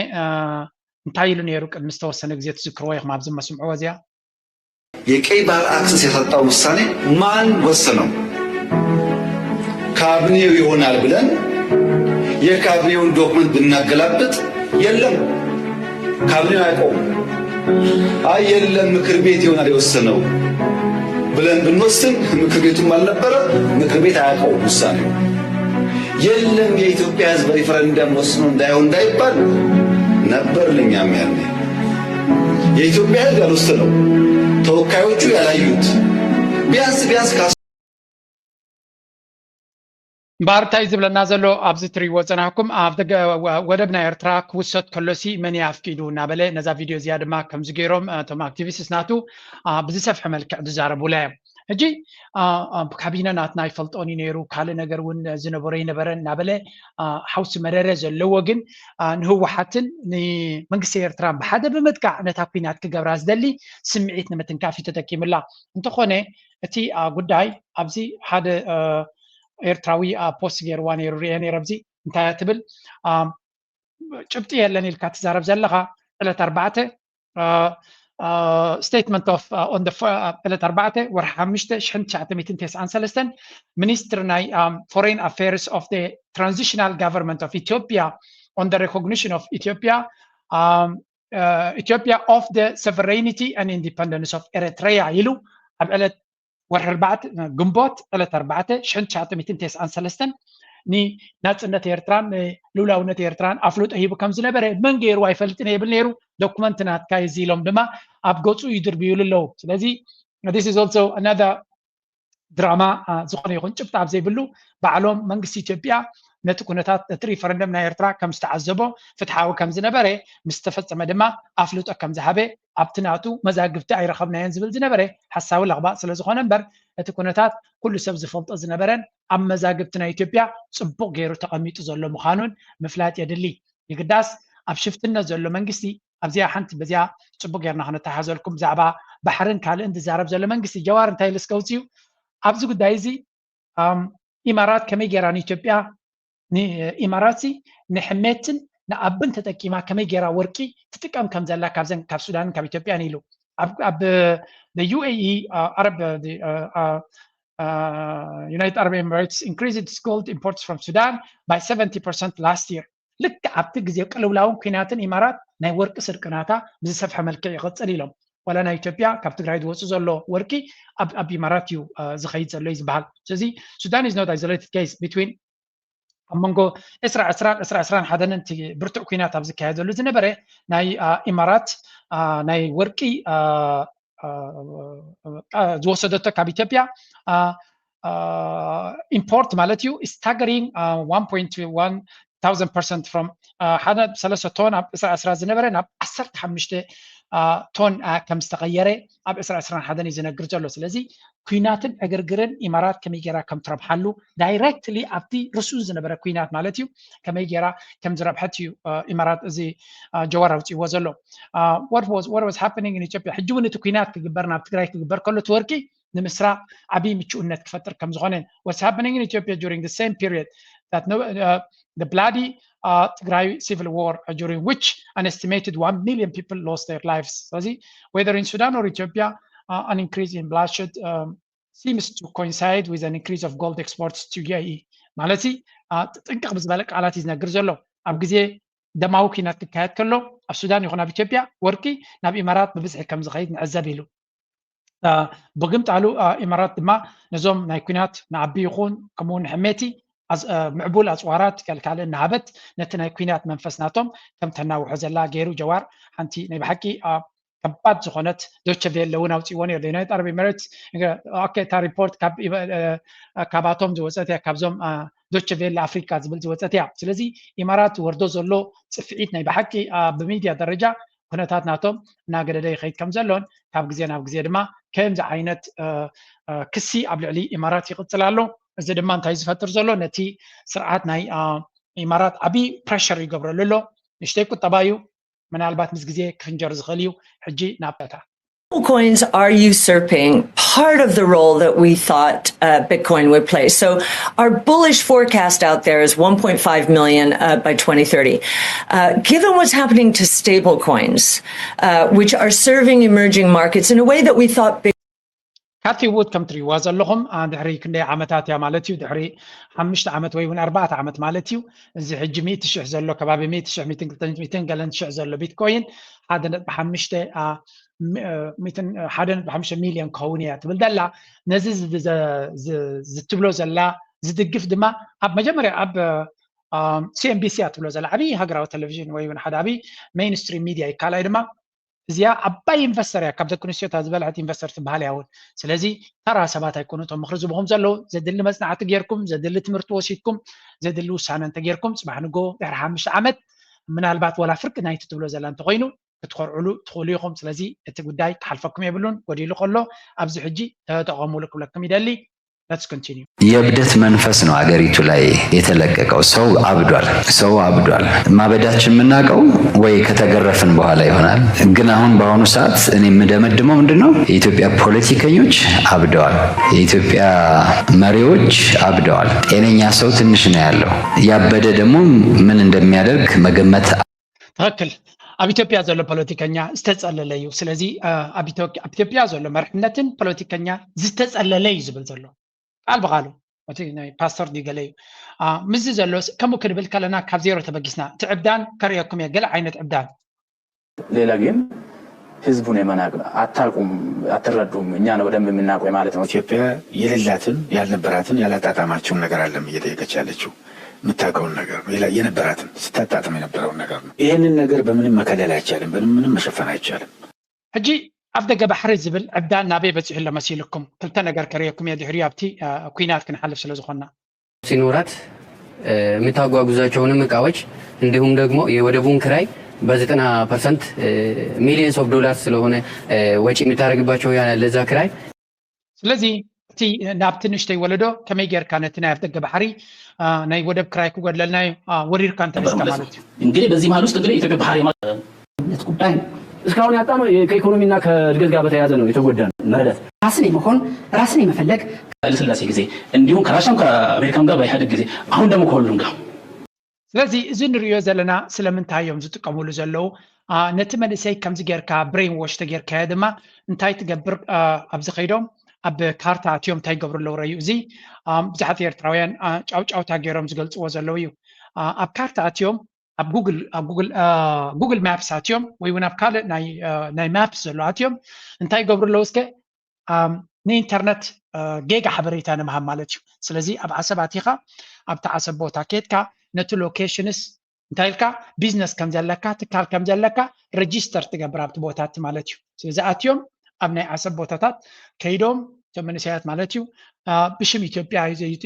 እንታይ ኢሉ ነይሩ ቅድሚ ዝተወሰነ ግዜ ትዝክርዎ ኢኹም ኣብዚ መስምዕዎ እዚኣ የቀይ ባህር አክሰስ ያሳጣው ውሳኔ ማን ወሰነው? ካቢኔው ይሆናል ብለን የካቢኔውን ዶክመንት ብናገላብጥ የለም፣ ካቢኔው አያውቀውም። አይ የለም ምክር ቤት ይሆናል የወሰነው ብለን ብንወስን ምክር ቤቱም አልነበረ፣ ምክር ቤት አያውቀውም ውሳኔው። የለም የኢትዮጵያ ሕዝብ ሪፈረንደም ወስኖ እንዳይሆን እንዳይባል ነበር። ለኛም ያኔ የኢትዮጵያ ሕዝብ ያልወሰነው ተወካዮቹ ያላዩት ቢያንስ ቢያንስ እምበኣር እንታይ ዝብለና ዘሎ ኣብዚ ትሪእዎ ዝፀናሕኩም ኣብ ደገ ወደብ ናይ ኤርትራ ክውሰድ ከሎሲ መን ኣፍቂዱ እናበለ ነዛ ቪድዮ እዚኣ ድማ ከምዚ ገይሮም እቶም ኣክቲቪስትስ ናቱ ብዝሰፍሐ መልክዕ ዝዛረቡላ እዮም። ሕጂ ካቢነ ናትና ይፈልጦን እዩ ነይሩ ካልእ ነገር እውን ዝነበሮ ይነበረን እናበለ ሓውሲ መረረ ዘለዎ ግን ንህወሓትን ንመንግስቲ ኤርትራን ብሓደ ብምጥቃዕ ነታ ኩናት ክገብራ ዝደሊ ስምዒት ንምትንካፍ እዩ ተጠቂምላ። እንተኾነ እቲ ጉዳይ ኣብዚ ሓደ ኤርትራዊ ፖስት ገይርዋ ነይሩ ርኤ ነይረ ኣብዚ እንታይ ትብል ጭብጢ የለን ኢልካ ትዛረብ ዘለኻ ዕለት ኣርባዕተ statement of on the ዕለት ኣርባዕተ ወርሒ ሓሙሽተ ሽሕን ትሽዓተ ሚእትን ተስዓን ሰለስተን ሚኒስትር ናይ foreign affairs of the transitional government of Ethiopia on the recognition of Ethiopia Ethiopia of the sovereignty and independence of Eritrea ኢሉ ኣብ ዕለት ወርሒ ኣርባዕተ ግንቦት ዕለት ኣርባዕተ ሽሕን ትሽዓተ ሚእትን ተስዓን ሰለስተን ንናጽነት ኤርትራን ንልኡላውነት ኤርትራን ኣፍልጦ ሂቡ ከም ዝነበረ መን ገይርዎ ኣይፈልጥን እየ ይብል ነይሩ። ዶኩመንት ናትካ እዩ እዚ ኢሎም ድማ ኣብ ገጹ ይድርብዩሉ ኣለዉ። ስለዚ this is also another ድራማ ዝኾነ ይኹን ጭብጢ ኣብ ዘይብሉ ባዕሎም መንግስቲ ኢትዮጵያ ነቲ ኩነታት እቲ ሪፈረንደም ናይ ኤርትራ ከም ዝተዓዘቦ ፍትሓዊ ከም ዝነበረ ምስ ተፈጸመ ድማ ኣፍልጦ ከም ዝሃበ ኣብቲ ናቱ መዛግብቲ ኣይረኸብናዮን ዝብል ዝነበረ ሓሳዊ ለኽባጥ ስለ ዝኾነ እምበር እቲ ኩነታት ኩሉ ሰብ ዝፈልጦ ዝነበረን ኣብ መዛግብቲ ናይ ኢትዮጵያ ጽቡቕ ገይሩ ተቐሚጡ ዘሎ ምዃኑን ምፍላጥ የድሊ። ይግዳስ ኣብ ሽፍትነት ዘሎ መንግስቲ ኣብዚኣ ሓንቲ በዚኣ ጽቡቕ ጌርና ክነተሓዘልኩም ብዛዕባ ባሕርን ካልእን ዝዛረብ ዘሎ መንግስቲ ጀዋር እንታይ ኢሉ እስከ ውፅዩ ኣብዚ ጉዳይ እዚ ኢማራት ከመይ ጌራ ንኢትዮጵያ ኢማራት ንሕሜትን ንኣብን ተጠቂማ ከመይ ጌራ ወርቂ ትጥቀም ከም ዘላ ካብዘን ካብ ሱዳንን ካብ ኢትዮጵያን ኢሉ ኣብ ዩኤኢ ኣረብ United Arab Emirates increased its gold imports from Sudan by seventy percent last year ልክዕ ኣብቲ ግዜ ቅልውላውን ኲናትን ኢማራት ናይ ወርቂ ስርቂ ናታ ብዝሰፍሐ መልክዕ ይቕጽል ኢሎም። ዋላ ናይ ኢትዮጵያ ካብ ትግራይ ዝወፅእ ዘሎ ወርቂ ኣብ ኢማራት እዩ ዝኸይድ ዘሎ እዩ ዝበሃል። ስለዚ Sudan is not isolated case between ኣብ መንጎ ዕስራ ዕስራን ዕስራ ዕስራን ሓደን እቲ ብርቱዕ ኲናት ኣብ ዝካየደሉ ዝነበረ ናይ ኢማራት ናይ ወርቂ ዝወሰደቶ ካብ ኢትዮጵያ ኢምፖርት ማለት እዩ staggering one point one thousand percent from ሓደ ነጥቢ ሰለስተ ቶን ኣብ ዕስራ ዕስራ ዝነበረ ናብ ዓሰርተ ሓሙሽተ ቶን ከም ዝተቐየረ ኣብ ዕስራ ዕስራን ሓደን እዩ ዝነግር ዘሎ። ስለዚ ኲናትን ዕግርግርን ኢማራት ከመይ ጌራ ከም ትረብሓሉ ዳይሬክትሊ ኣብቲ ርሱን ዝነበረ ኲናት ማለት እዩ ከመይ ጌራ ከም ዝረብሐት እዩ ኢማራት እዚ ጀዋር ኣውፅእዎ ዘሎ። What was happening in Ethiopia ሕጂ እውን እቲ ኲናት ክግበር ናብ ትግራይ ክግበር ከሎ እቲ ወርቂ ንምስራቕ ዓብዪ ምቹእነት ክፈጥር ከም ዝኾነ was happening in Ethiopia during the same period that no, uh, the bloody uh, Tigray civil war uh, during which an estimated one million people lost their lives ስለዚ whether in Sudan or Ethiopia uh, an increase in bloodshed um, seems to coincide with an increase of gold exports to U A E ማለት ጥንቅቕ ብዝበለ ቃላት እዩ ዝነግር ዘሎ ኣብ ግዜ ደማዊ ኲናት ክካየድ ከሎ ኣብ ሱዳን ይኹን ኣብ ኢትዮጵያ ወርቂ ናብ ኢማራት ብብዝሒ ከም ዝኸይድ ንዕዘብ ኢሉ ብግምጣሉ ኢማራት ድማ ነዞም ናይ ኩናት ንዓቢ ይኹን ከምኡውን ሕሜቲ ምዕቡል ኣፅዋራት ካልካልእ እናሃበት ነቲ ናይ ኩናት መንፈስ ናቶም ከም ተናውሖ ዘላ ገይሩ ጀዋር ሓንቲ ናይ ብሓቂ ከባድ ዝኾነት ዶቸ ቬለ እውን ኣውፅእዎ ነሩ ዩናይትድ ኣረብ ኤሚሬትስ እታ ሪፖርት ካባቶም ዝወፀት እያ ካብዞም ዶቸ ቬለ ኣፍሪካ ዝብል ዝወፀት እያ ስለዚ ኢማራት ወርዶ ዘሎ ፅፍዒት ናይ ብሓቂ ብሚድያ ደረጃ ኩነታት ናቶም እናገደደ ይኸይድ ከም ዘሎን ካብ ግዜ ናብ ግዜ ድማ ከምዚ ዓይነት ክሲ ኣብ ልዕሊ ኢማራት ይቕፅል ኣሎ እዚ ድማ እንታይ ዝፈጥር ዘሎ ነቲ ስርዓት ናይ ኢማራት ዓብዪ ፕረሸር ይገብረሉ ኣሎ ንሽተይ ቁጠባ እዩ ምናልባት ምስ ግዜ ክፍንጀር ዝኽእል እዩ ሕጂ ናብ Coins are usurping part of the role that we thought uh, Bitcoin would play. So, our bullish forecast out there is one point five million uh, by twenty thirty. Uh, given what's happening to stablecoins, uh, which are serving emerging markets in a way that we thought Bitcoin ካብቲ ውድ ከም ትሪእዋ ዘለኹም ድሕሪ ክንደይ ዓመታት እያ ማለት እዩ ድሕሪ ሓሙሽተ ዓመት ወይ እውን ኣርባዕተ ዓመት ማለት እዩ እዚ ሕጂ ሚእቲ ሽሕ ዘሎ ከባቢ ሚእቲ ሽሕ ሚእትን ክልተ ሚእትን ገለን ሽሕ ዘሎ ቢትኮይን ሓደ ነጥቢ ሓሙሽተ ሓደ ነጥቢ ሓሙሽተ ሚልዮን ክኸውን እያ ትብል ዘላ ነዚ ዝትብሎ ዘላ ዝድግፍ ድማ ኣብ መጀመርያ ኣብ CNBC እያ ትብሎ ዘላ ዓብዪ ሃገራዊ ቴሌቪዥን ወይ እውን ሓደ ዓብዪ ሜይንስትሪም ሚድያ እዩ ካልኣይ ድማ እዚኣ ዓባይ ኢንቨስተር እያ ካብ ደቂ ኣንስትዮታ ዝበልሐት ኢንቨስተር ትበሃል እያ እውን ስለዚ ተራ ሰባት ኣይኮኑ እቶም ምኽሪ ዝብኹም ዘለዉ ዘድሊ መፅናዕቲ ጌርኩም ዘድሊ ትምህርቲ ወሲድኩም ዘድሊ ውሳነ እንተጌርኩም ፅባሕ ንጎ ድሕሪ ሓሙሽተ ዓመት ምናልባት ወላ ፍርቂ ናይቲ ትብሎ ዘላ እንተኮይኑ ክትኮርዕሉ ትኽእሉ ኢኹም ስለዚ እቲ ጉዳይ ክሓልፈኩም የብሉን ጎዲሉ ከሎ ኣብዚ ሕጂ ተጠቐሙሉ ክብለኩም ይደሊ Let's continue. የእብደት መንፈስ ነው አገሪቱ ላይ የተለቀቀው። ሰው አብዷል፣ ሰው አብዷል። ማበዳችን የምናውቀው ወይ ከተገረፍን በኋላ ይሆናል። ግን አሁን በአሁኑ ሰዓት እኔ የምደመድመው ምንድን ነው የኢትዮጵያ ፖለቲከኞች አብደዋል፣ የኢትዮጵያ መሪዎች አብደዋል። ጤነኛ ሰው ትንሽ ነው ያለው። ያበደ ደግሞ ምን እንደሚያደርግ መገመት ትኽክል ኣብ ኢትዮጵያ ዘሎ ፖለቲከኛ ዝተፀለለ እዩ ስለዚ ኣብ ኢትዮጵያ ዘሎ መርሕነትን ፖለቲከኛ ዝተፀለለ እዩ ዝብል ዘሎ ቃል ብቃሉ እቲ ናይ ፓስተር ድዩ ገለ እዩ ምስዚ ዘሎ ከምኡ ክንብል ከለና ካብ ዜሮ ተበጊስና እቲ ዕብዳን ከርእየኩም እየ ገለ ዓይነት ዕብዳን ሌላ ግን ህዝቡን የመናቅ አታውቁም አትረዱም እኛ ነው በደንብ የምናውቀው ማለት ነው። ኢትዮጵያ የሌላትን ያልነበራትን ያላጣጣማችውን ነገር አለም እየጠየቀች ያለችው የምታውቀውን ነገር የነበራትን ስታጣጥም የነበረውን ነገር ነው። ይህንን ነገር በምንም መከለል አይቻልም፣ በምንም መሸፈን አይቻልም። ሕጂ ኣፍ ደገ ባሕሪ ዝብል ዕብዳን ናበይ በፂሑ ኣሎ መሲልኩም? ክልተ ነገር ከርእየኩም እየ ድሕሪኡ ኣብቲ ኲናት ክንሓልፍ ስለ ዝኾንና። ሲኖራት የምታጓጉዛቸውንም እቃዎች እንዲሁም ደግሞ የወደቡን ክራይ በዘጠና ፐርሰንት millions of dollars ስለሆነ ወጪ የምታደርግባቸው ለዛ ክራይ ስለዚ እቲ ናብቲ ንእሽተይ ወለዶ ከመይ ጌርካ ነቲ ናይ ኣፍደገ ባሕሪ ናይ ወደብ ክራይ ክጎድለልና እዩ ወሪርካ እንተሊስካ ማለት እዩ። እንግዲህ በዚህ መሀል ውስጥ እንግዲህ የኢትዮጵያ ባህር የማለት ጉዳይ እስካሁን ያጣነው ከኢኮኖሚና ከእድገት ጋር በተያያዘ ነው የተጎዳነው። መረዳት ራስን የመሆን ራስን የመፈለግ ኃይለስላሴ ጊዜ እንዲሁም ከራሻም ከአሜሪካም ጋር በኢህአደግ ጊዜ አሁን ደግሞ ከሁሉም ጋር ስለዚ እዚ ንሪኦ ዘለና ስለምንታይ እዮም ዝጥቀሙሉ ዘለዉ ነቲ መንእሰይ ከምዚ ጌርካ brainwash ተጌርካዮ ድማ እንታይ ትገብር ኣብዚ ከይዶም ኣብ ካርታ ኣትዮም እንታይ ይገብሩ ኣለዉ ረዩ እዚ ብዙሓት ኤርትራውያን ጫውጫውታ ገይሮም ዝገልፅዎ ዘለዉ እዩ ኣብ ካርታ ኣትዮም ኣብ ጉግል ማፕስ ኣትዮም ወይ እውን ኣብ ካልእ ናይ ማፕስ ዘሎ ኣትዮም እንታይ ይገብሩ ኣለዉ እስከ ንኢንተርነት ጌጋ ሓበሬታ ንምሃብ ማለት እዩ ስለዚ ኣብ ዓሰብ ኣቲኻ ኣብቲ ዓሰብ ቦታ ኬድካ ነቲ ሎኬሽንስ እንታይ ኢልካ ቢዝነስ ከም ዘለካ ትካል ከም ዘለካ register ትገብር ኣብቲ ቦታ እቲ ማለት እዩ ስለዚ ኣትዮም ኣብ ናይ ዓሰብ ቦታታት ከይዶም እቶም መንእሰያት ማለት እዩ ብሽም ኢትዮጵያ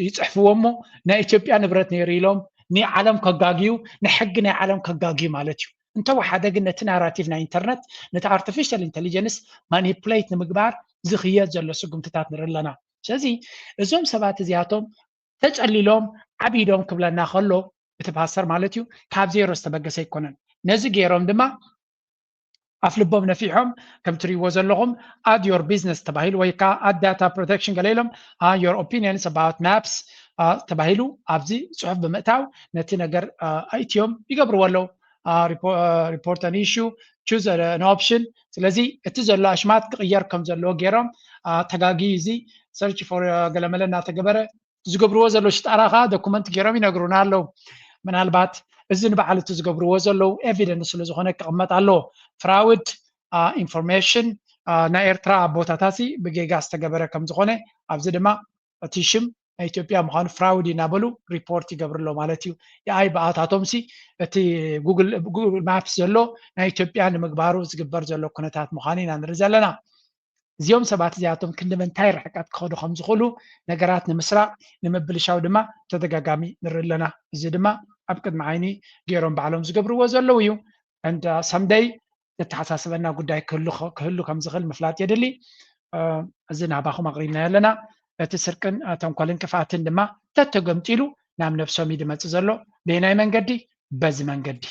ይፅሕፍዎ እሞ ናይ ኢትዮጵያ ንብረት ነይሩ ኢሎም ንዓለም ከጋግዩ ንሕጊ ናይ ዓለም ከጋግዩ ማለት እዩ እንተወሓደ ግን ነቲ ናራቲቭ ናይ ኢንተርነት ነቲ artificial intelligence manipulate ንምግባር ዝኽየድ ዘሎ ስጉምትታት ንርኢ ኣለና ስለዚ እዞም ሰባት እዚኣቶም ተፀሊሎም ዓቢዶም ክብለና ከሎ እቲ ፓስተር ማለት እዩ ካብ ዜሮ ዝተበገሰ ኣይኮነን ነዚ ገይሮም ድማ ኣፍ ልቦም ነፊሖም ከም ትሪእዎ ዘለኹም add your business ተባሂሉ ወይ ከዓ add data protection ገለ ኢሎም your opinions about maps ተባሂሉ ኣብዚ ፅሑፍ ብምእታው ነቲ ነገር ኣእትዮም ይገብርዎ ኣለዉ report an issue choose an option ስለዚ እቲ ዘሎ ኣሽማት ክቕየር ከም ዘለዎ ገይሮም ተጋጊ እዚ search for ገለመለ እናተገበረ ዝገብርዎ ዘሎ ሽጣራ ከዓ ዶኩመንት ገይሮም ይነግሩና ኣለዉ ምናልባት እዚ ንበዓል እቲ ዝገብርዎ ዘለዉ evidence ስለ ዝኾነ ክቕመጥ ኣለዎ fraud information ናይ ኤርትራ ኣቦታታሲ ብጌጋ ዝተገበረ ከም ዝኾነ፣ ኣብዚ ድማ እቲ ሽም ናይ ኢትዮጵያ ምዃኑ ፍራውድ እናበሉ ሪፖርት ይገብሩ ኣሎ ማለት እዩ። የኣይ ብኣታቶም ሲ እቲ ጉግል ማፕስ ዘሎ ናይ ኢትዮጵያ ንምግባሩ ዝግበር ዘሎ ኩነታት ምዃኑ ኢና ንርኢ ዘለና። እዚኦም ሰባት እዚኣቶም ክንዲ ምንታይ ርሕቀት ክኸዱ ከም ዝኽእሉ ነገራት ንምስራቕ ንምብልሻው ድማ ተደጋጋሚ ንርኢ ኣለና። እዚ ድማ ኣብ ቅድሚ ዓይኒ ገይሮም ባዕሎም ዝገብርዎ ዘለዉ እዩ። And someday ዘተሓሳስበና ጉዳይ ክህሉ ክህሉ ከም ዝኽእል ምፍላጥ የድሊ። እዚ ናባኹም ኣቕሪብናዮ ኣለና። እቲ ስርቅን ተንኮልን ክፍኣትን ድማ ተተገምጢሉ ናብ ነብሶም እዩ ዝመጽእ ዘሎ። በየናይ መንገዲ? በዚ መንገዲ።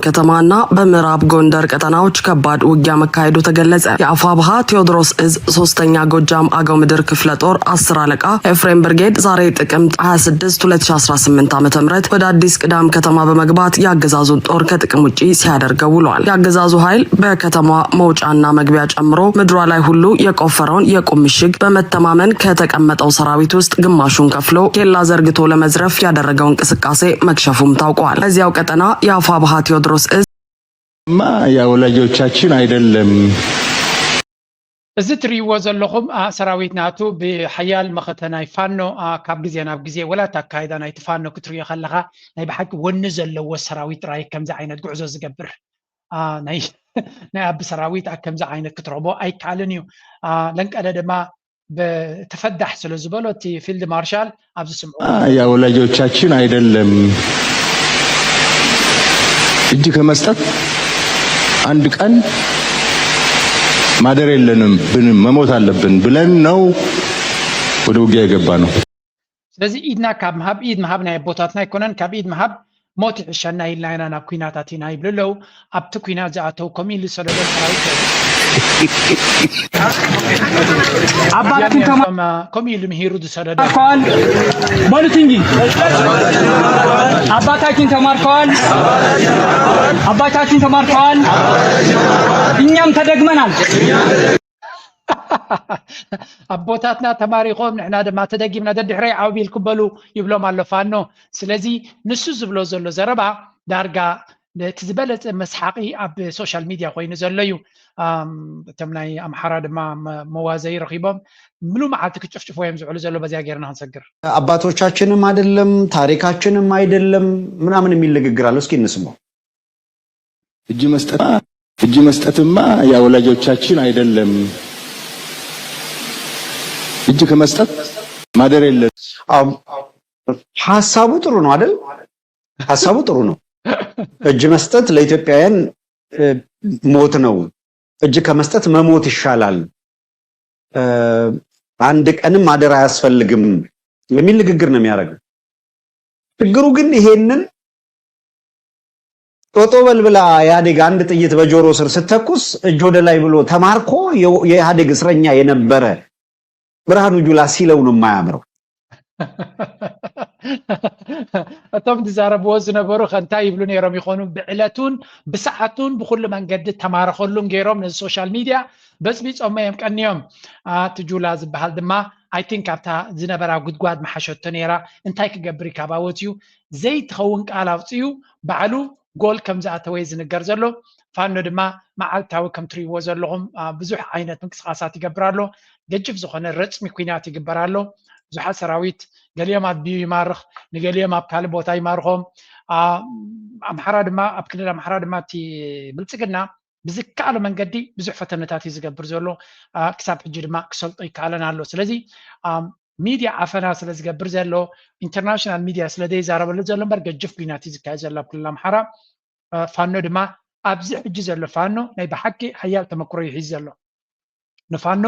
ከተማና በምዕራብ ጎንደር ቀጠናዎች ከባድ ውጊያ መካሄዱ ተገለጸ። የአፋብሃ ቴዎድሮስ እዝ ሶስተኛ ጎጃም አገው ምድር ክፍለ ጦር አስር አለቃ ኤፍሬም ብርጌድ ዛሬ ጥቅምት ሃያ ስድስት ሁለት ሺ አስራ ስምንት ዓመተ ምህረት ወደ አዲስ ቅዳም ከተማ በመግባት የአገዛዙን ጦር ከጥቅም ውጪ ሲያደርገው ውሏል። የአገዛዙ ኃይል በከተማዋ መውጫና መግቢያ ጨምሮ ምድሯ ላይ ሁሉ የቆፈረውን የቁም ምሽግ በመተማመን ከተቀመጠው ሰራዊት ውስጥ ግማሹን ከፍሎ ኬላ ዘርግቶ ለመዝረፍ ያደረገው እንቅስቃሴ መክሸፉም ታውቋል። በዚያው ቀጠና የአፋብሃ ቴዎድሮስ እዝ ማ የወላጆቻችን አይደለም። እዚ ትርእይዎ ዘለኹም ሰራዊት ናቱ ብሓያል መኸተ ናይ ፋኖ ካብ ግዜ ናብ ግዜ ወላ እቲ ኣካይዳ ናይቲ ፋኖ ክትርእዮ ከለኻ ናይ ብሓቂ ወኒ ዘለዎ ሰራዊት ጥራይ ከምዚ ዓይነት ጉዕዞ ዝገብር ናይ ኣቢ ሰራዊት ከምዚ ዓይነት ክትረኽቦ ኣይከኣልን እዩ። ለንቀለ ድማ ብተፈዳሕ ስለ ዝበሎ እቲ ፊልድ ማርሻል ኣብዚ ስምዑ የወላጆቻችን አይደለም። እጅ ከመስጠት አንድ ቀን ማደር የለንም ብን መሞት አለብን ብለን ነው ወደ ውጊያ የገባ ነው። ስለዚ ኢድና ካብ ምሃብ ኢድ ምሃብ ናይ ኣቦታትና ኣይኮነን። ካብ ኢድ ምሃብ ሞት ይሕሸና ኢልና ኢና ናብ ኩናት ኣቲና ይብሉ ኣለዉ። ኣብቲ ኩናት ዝኣተው ከምኡ ኢሉ ዝሰደዶ ሰራዊት አባታችን ከምኡ ኢሉ ምሂሩ ዝሰደዶ ተማርከዋል በሉት እንጂ አባታችን ተማርከዋል፣ አባታችን ተማርከዋል፣ እኛም ተደግመናል። ኣቦታትና ተማሪኾም ንሕና ድማ ተደጊምና ደድሕረይ ዓው ቢልኩም በሉ ይብሎም ኣሎ ፋኖ። ስለዚ ንሱ ዝብሎ ዘሎ ዘረባ ዳርጋ እቲ ዝበለፀ መስሓቂ ኣብ ሶሻል ሚድያ ኮይኑ ዘሎ እዩ። እቶም ናይ ኣምሓራ ድማ መዋዘይ ረኺቦም ምሉ መዓልቲ ክጭፍጭፎ እዮም ዝውዕሉ ዘሎ። በዚያ ገይርና ክንሰግር አባቶቻችንም አይደለም ታሪካችንም አይደለም ምናምን የሚል ንግግር አለ። እስኪ እንስማው። እጅ መስጠት እጅ መስጠትማ የወላጆቻችን አይደለም። እጅ ከመስጠት ማደር የለም። ሀሳቡ ጥሩ ነው አይደል? ሀሳቡ ጥሩ ነው። እጅ መስጠት ለኢትዮጵያውያን ሞት ነው። እጅ ከመስጠት መሞት ይሻላል። አንድ ቀንም ማደር አያስፈልግም የሚል ንግግር ነው የሚያደርገው። ችግሩ ግን ይሄንን ጦጦ በልብላ ኢህአዴግ አንድ ጥይት በጆሮ ስር ስተኩስ እጅ ወደ ላይ ብሎ ተማርኮ የኢህአዴግ እስረኛ የነበረ ብርሃኑ ጁላ ሲለው ነው የማያምረው። እቶም ዝዛረብዎ ዝነበሩ ከ እንታይ ይብሉ ነይሮም ይኾኑ? ብዕለቱን ብሰዓቱን ብኩሉ መንገዲ ተማረኸሉን ገይሮም ነዚ ሶሻል ሚድያ በፅቢፆሞ እዮም ቀንዮም። እቲ ጁላ ዝበሃል ድማ I think ኣብታ ዝነበራ ጉድጓድ መሓሸቶ ነይራ። እንታይ ክገብር እዩ ካብ ኣወት እዩ ዘይትኸውን ቃል ኣውፅኡ ባዕሉ ጎል ከም ዝኣተወ ዝንገር ዘሎ። ፋኖ ድማ መዓልታዊ ከም ትርእይዎ ዘለኹም ብዙሕ ዓይነት ምንቅስቃሳት ይገብር ኣሎ። ገጅፍ ዝኾነ ረፅሚ ኩናት ይግበር ኣሎ። ብዙሓት ሰራዊት ገሊኦም ኣድብዩ ይማርኽ፣ ንገሊኦም ኣብ ካልእ ቦታ ይማርኾም። ኣምሓራ ድማ ኣብ ክልል ኣምሓራ ድማ እቲ ብልፅግና ብዝከኣሎ መንገዲ ብዙሕ ፈተነታት እዩ ዝገብር ዘሎ። ክሳብ ሕጂ ድማ ክሰልጦ ይከኣለን ኣሎ። ስለዚ ሚድያ ዓፈና ስለ ዝገብር ዘሎ ኢንተርናሽናል ሚድያ ስለ ዘይዛረበሉ ዘሎ እምበር ገጅፍ ኩናት እዩ ዝካየድ ዘሎ ኣብ ክልል ኣምሓራ። ፋኖ ድማ ኣብዚ ሕጂ ዘሎ ፋኖ ናይ ብሓቂ ሓያል ተመክሮ እዩ ሒዙ ዘሎ። ንፋኖ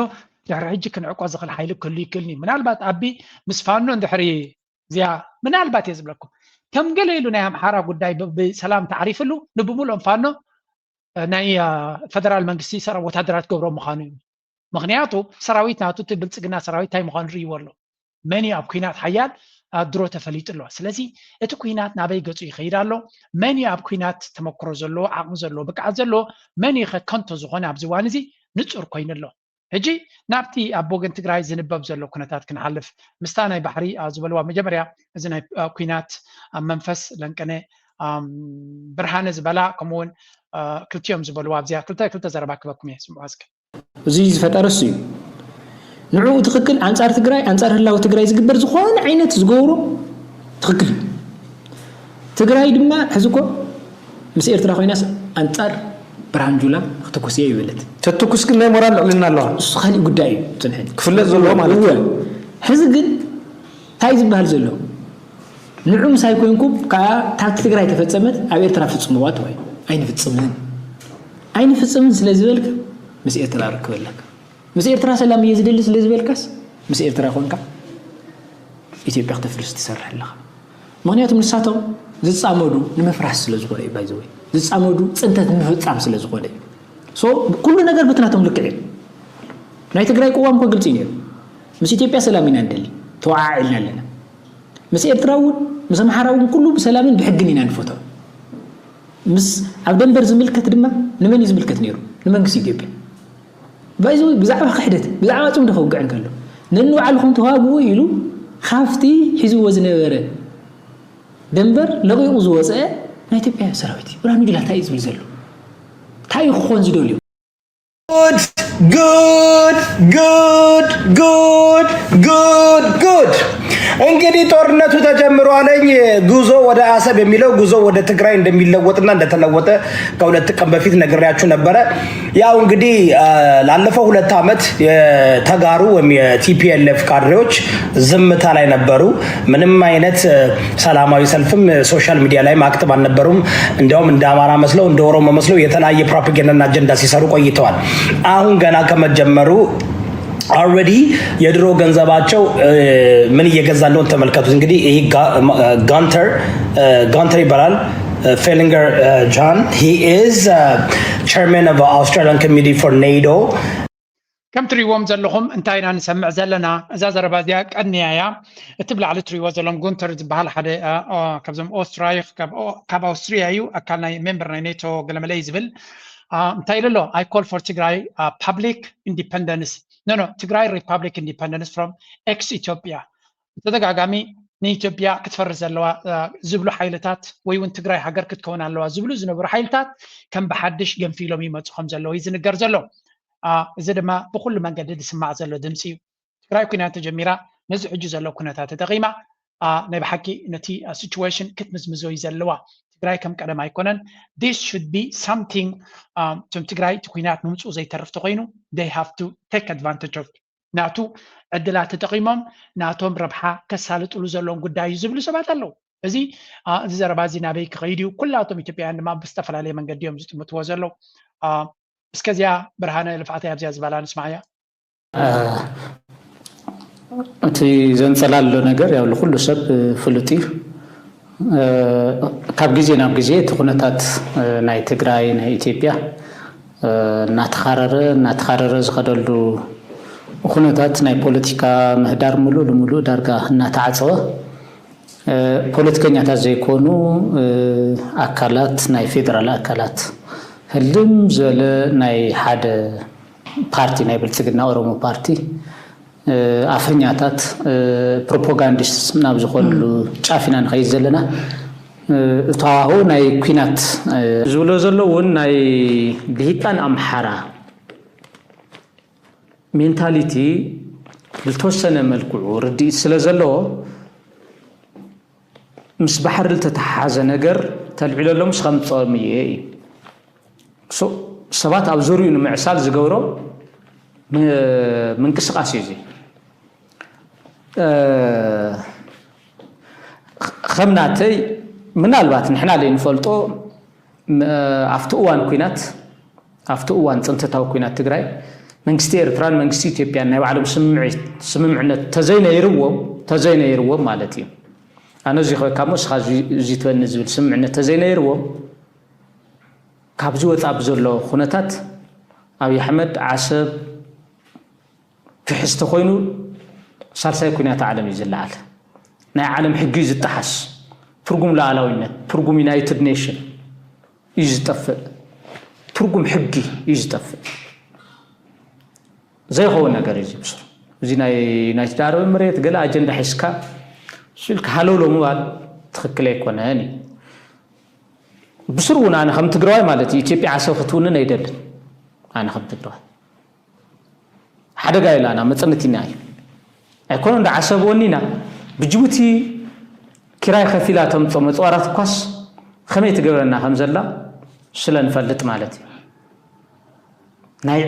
ድሕሪ ሕጂ ክንዕቆ ዝኽእል ሓይሊ ክህሉ ይክእልኒ። ምናልባት ኣቢ ምስ ፋኖ እንድሕሪ እዚኣ ምናልባት እየ ዝብለኩም ከም ገለ ኢሉ ናይ ኣምሓራ ጉዳይ ብሰላም ተዓሪፍሉ ንብሙሉኦም ፋኖ ናይ ፈደራል መንግስቲ ሰራ ወታደራት ክገብሮ ምዃኑ እዩ። ምኽንያቱ ሰራዊት ናቱ እቲ ብልፅግና ሰራዊት እንታይ ምዃኑ ርእይዎ ኣሎ። መን እዩ ኣብ ኩናት ሓያል ድሮ ተፈሊጡ ኣሎ። ስለዚ እቲ ኩናት ናበይ ገፁ ይኸይድ ኣሎ፣ መን እዩ ኣብ ኩናት ተመክሮ ዘለዎ ዓቕሚ ዘለዎ ብቅዓት ዘለዎ፣ መን እዩ ከ ከንቶ ዝኾነ ኣብዚ እዋን እዚ ንፁር ኮይኑ ኣሎ። ሕጂ ናብቲ ኣብ ወገን ትግራይ ዝንበብ ዘሎ ኩነታት ክንሓልፍ ምስታ ናይ ባሕሪ ዝበልዋ መጀመርያ እዚ ናይ ኩናት ኣብ መንፈስ ለንቀነ ብርሃነ ዝበላ ከምኡውን ክልቲኦም ዝበልዋ ኣብዚኣ ክልተ ክልተ ዘረባ ክበኩም እየ ስምዑ እስከ። እዚ ዝፈጠረ እሱ እዩ። ንዕኡ ትኽክል፣ ኣንጻር ትግራይ፣ ኣንጻር ህላወ ትግራይ ዝግበር ዝኾነ ዓይነት ዝገብሮ ትኽክል እዩ። ትግራይ ድማ ሕዚ እኮ ምስ ኤርትራ ኮይናስ ኣንጻር ብርሃን ጁላ ክትኩስ እየ ይበለት። ተትኩስ ግን ናይ ሞራል ልዕልና ኣለዋ። እሱ ካሊእ ጉዳይ እዩ። ጽንሐ ክፍለጥ ዘለዎ ማለት እዩ። ሕዚ ግን እንታይ ዝበሃል ዘሎ? ንዑ ምሳይ ኮንኩም ከዓ ታብቲ ትግራይ ተፈጸመት ኣብ ኤርትራ ፍጽምዋ ትበል። ኣይንፍጽምን፣ ኣይንፍጽምን ስለ ዝበልካ ምስ ኤርትራ ርክብ ኣለካ። ምስ ኤርትራ ሰላም እየ ዝደሊ ስለ ዝበልካስ ምስ ኤርትራ ኮንካ ኢትዮጵያ ክተፍርስ ትሰርሕ ኣለኻ። ምክንያቱም ንሳቶም ዝጻመዱ ንምፍራስ ስለ ዝኾነ እዩ። ባይዘወይ ዝጻመዱ ጽንተት ንምፍጻም ስለ ዝኾነ እዩ። ሶ ኩሉ ነገር ብትናቶም ልክዕ እዩ። ናይ ትግራይ ቅዋም እኮ ግልፂ እዩ ነይሩ። ምስ ኢትዮጵያ ሰላም ኢና ንደሊ፣ ተወዓዒልና ኣለና። ምስ ኤርትራ እውን ምስ ኣምሓራ እውን ኩሉ ብሰላምን ብሕግን ኢና ንፈቶ። ምስ ኣብ ደንበር ዝምልከት ድማ ንመን እዩ ዝምልከት ነይሩ? ንመንግስቲ ኢትዮጵያ። ባይዘወይ ብዛዕባ ክሕደት ብዛዕባ ጽምዶ ከውግዕ እንከሎ ነንባዕልኹም ተዋግኡ ኢሉ ካብቲ ሒዝዎ ዝነበረ ደንበር ለቒቑ ዝወፀአ ናይ ኢትዮጵያ ሰራዊት እዩ። ብርሃኑ ጁላ እንታይ እዩ ዝብል ዘሎ? እንታይ እዩ ክኾን ዝደልዩ? Good, good, good, good, good, good. እንግዲህ ጦርነቱ ተጀምሯለኝ። ጉዞ ወደ አሰብ የሚለው ጉዞ ወደ ትግራይ እንደሚለወጥና እንደተለወጠ ከሁለት ቀን በፊት ነግሬያችሁ ነበረ። ያው እንግዲህ ላለፈው ሁለት ዓመት የተጋሩ ወይም የ T P L F ካድሬዎች ዝምታ ላይ ነበሩ። ምንም አይነት ሰላማዊ ሰልፍም ሶሻል ሚዲያ ላይም አክቲቭ አልነበሩም። እንዲያውም እንደ አማራ መስለው እንደ ኦሮሞ መስለው የተለያየ ፕሮፓጋንዳና አጀንዳ ሲሰሩ ቆይተዋል። አሁን ገና ከመጀመሩ already የድሮ ገንዘባቸው ምን እየገዛ እንደሆነ ተመልከቱት። እንግዲህ ይህ ጋንተር ጋንተር ይባላል። Fellinger John, he is chairman of Australian committee for NATO. ከም ትሪእዎም ዘለኹም እንታይ ኢና ንሰምዕ ዘለና? እዛ ዘረባ እዚኣ ቀንያ እያ። እቲ ብላዕሊ ትሪእዎ ዘለኹም ጉንተር ዝበሃል ሓደ ካብዞም ኦስትራይኽ ካብ ኣውስትሪያ እዩ። ኣካል ናይ ሜምበር ናይ ኔቶ ገለመለ እዩ ዝብል። እንታይ ኢሉ ኣሎ? I call for ትግራይ public independence, no no ትግራይ republic independence from ex Ethiopia። ብተደጋጋሚ ንኢትዮጵያ ክትፈርስ ዘለዋ ዝብሉ ሓይልታት ወይ እውን ትግራይ ሃገር ክትከውን ኣለዋ ዝብሉ ዝነበሩ ሓይልታት ከም ብሓድሽ ገንፊሎም ይመፁ ከም ዘለዉ እዩ ዝንገር ዘሎ። እዚ ድማ ብኩሉ መንገዲ ዝስማዕ ዘሎ ድምፂ እዩ። ትግራይ ኩናት ተጀሚራ ነዚ ሕጂ ዘሎ ኩነታት ተጠቒማ ናይ ብሓቂ ነቲ situation ክትምዝምዞ እዩ ዘለዋ። ትግራይ ከም ቀደም ኣይኮነን። This should be something እቶም ትግራይ እቲ ኩናት ንምፅኡ ዘይተርፍ ተኮይኑ they have to take advantage of ናቱ ዕድላት ተጠቒሞም ናቶም ረብሓ ከሳልጥሉ ዘለዎም ጉዳይ እዩ ዝብሉ ሰባት ኣለዉ። እዚ እዚ ዘረባ እዚ ናበይ ክኸይድ እዩ? ኩላቶም ኢትዮጵያውያን ድማ ብዝተፈላለየ መንገዲ እዮም ዝጥምትዎ ዘለዉ። እስከዚኣ ብርሃነ ልፍዓተይ ኣብዚኣ ዝበላ ንስማዓያ። እቲ ዘንጸላሎ ነገር ያው ንኩሉ ሰብ ፍሉጥ እዩ። ካብ ግዜ ናብ ግዜ እቲ ኩነታት ናይ ትግራይ ናይ ኢትዮጵያ እናተኻረረ እናተኻረረ ዝኸደሉ ኩነታት ናይ ፖለቲካ ምህዳር ሙሉእ ልሙሉእ ዳርጋ እናተዓፀወ ፖለቲከኛታት ዘይኮኑ ኣካላት ናይ ፌደራል ኣካላት ህልም ዝበለ ናይ ሓደ ፓርቲ ናይ ብልፅግና ኦሮሞ ፓርቲ ኣፈኛታት ፕሮፓጋንዲስት ናብ ዝኾንሉ ጫፍ ኢና ንኸይድ ዘለና። እቲ ሃዋሁ ናይ ኲናት ዝብሎ ዘሎ እውን ናይ ልሂቃን ኣምሓራ ሜንታሊቲ ብዝተወሰነ መልክዑ ርድኢት ስለ ዘለዎ ምስ ባሕሪ ዝተተሓሓዘ ነገር ተልዒለሎም እስኻ ምፅኦም እየ እዩ። ሰባት ኣብ ዙሪኡ ንምዕሳል ዝገብሮ ምንቅስቃስ እዩ እዚ። ከም ናተይ ምናልባት ንሕና ዘይንፈልጦ ኣብቲ እዋን ኩናት ኣብቲ እዋን ፅንተታዊ ኩናት ትግራይ መንግስቲ ኤርትራን መንግስቲ ኢትዮጵያን ናይ ባዕሎም ስምምዕነት ተዘይነይርዎም ተዘይነይርዎም ማለት እዩ። ኣነ እዚ ክበካ እሞ እስኻ እዚ ትበኒ ዝብል ስምምዕነት ተዘይነይርዎም ካብዚ ወፃ ብዘሎ ኩነታት ኣብይ ኣሕመድ ዓሰብ ክሕዝ ተኮይኑ ሳልሳይ ኩናት ዓለም እዩ ዝለዓል። ናይ ዓለም ሕጊ እዩ ዝጠሓስ። ትርጉም ሉኣላዊነት፣ ትርጉም ዩናይትድ ኔሽን እዩ ዝጠፍእ። ትርጉም ሕጊ እዩ ዝጠፍእ። ዘይኸውን ነገር እዩ ብስሩ። እዚ ናይ ዩናይትድ ዓረብ ኤምሬት ገለ ኣጀንዳ ሒዝካ ሽልካ ሃለውሎ ምባል ትኽክል ኣይኮነን እዩ። ብስሩ እውን ኣነ ከም ትግራዋይ ማለት እዩ ኢትዮጵያ ዓሰብ ክትውንን ኣይደልን። ኣነ ከም ትግራዋይ ሓደጋ ኢላና መፅንቲና እዩ ኣይኮነ እንደ ዓሰብ ወኒና ብጅቡቲ ኪራይ ከፊላ ተምፅኦ መፅዋራት እኳስ ከመይ ትገብረና ከም ዘላ ስለ ንፈልጥ ማለት እዩ ናይ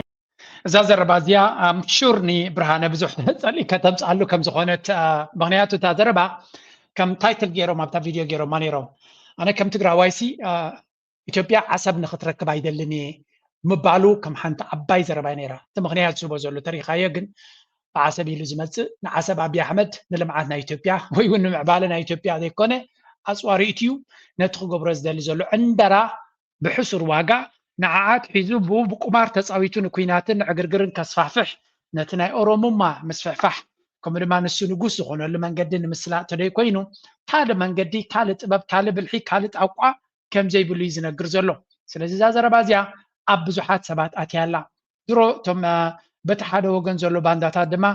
እዛ ዘረባ እዚኣ ኣምሹር ንብርሃነ ብዙሕ ፀልኢ ከተምፅኣሉ ከም ዝኾነት ምክንያቱ እታ ዘረባ ከም ታይትል ገይሮም ኣብታ ቪድዮ ገይሮማ ነይሮም ኣነ ከም ትግራዋይሲ ኢትዮጵያ ዓሰብ ንክትረክብ ኣይደልን እየ ምባሉ ከም ሓንቲ ዓባይ ዘረባ ነይራ እቲ ምክንያት ዝህቦ ዘሎ ተሪካዮ ግን ብዓሰብ ኢሉ ዝመፅእ ንዓሰብ ኣብይ ኣሕመድ ንልምዓት ናይ ኢትዮጵያ ወይ እውን ንምዕባለ ናይ ኢትዮጵያ ዘይኮነ ኣፅዋሪእት እዩ ነቲ ክገብሮ ዝደሊ ዘሎ ዕንደራ ብሕሱር ዋጋ ንዓኣ ኣትሒዙ ብኡ ብቁማር ተፃዊቱ ንኲናትን ንዕግርግርን ከስፋሕፍሕ ነቲ ናይ ኦሮሙማ ምስፍሕፋሕ ከምኡ ድማ ንሱ ንጉስ ዝኾነሉ መንገዲ ንምስላጥ ተደይ ኮይኑ ካልእ መንገዲ ካልእ ጥበብ ካልእ ብልሒ ካልእ ጣቋ ከም ዘይብሉ እዩ ዝነግር ዘሎ ስለዚ እዛ ዘረባ እዚኣ ኣብ ብዙሓት ሰባት ኣትያ ኣላ ድሮ እቶም በቲ ሓደ ወገን ዘሎ ባንዳታት ድማ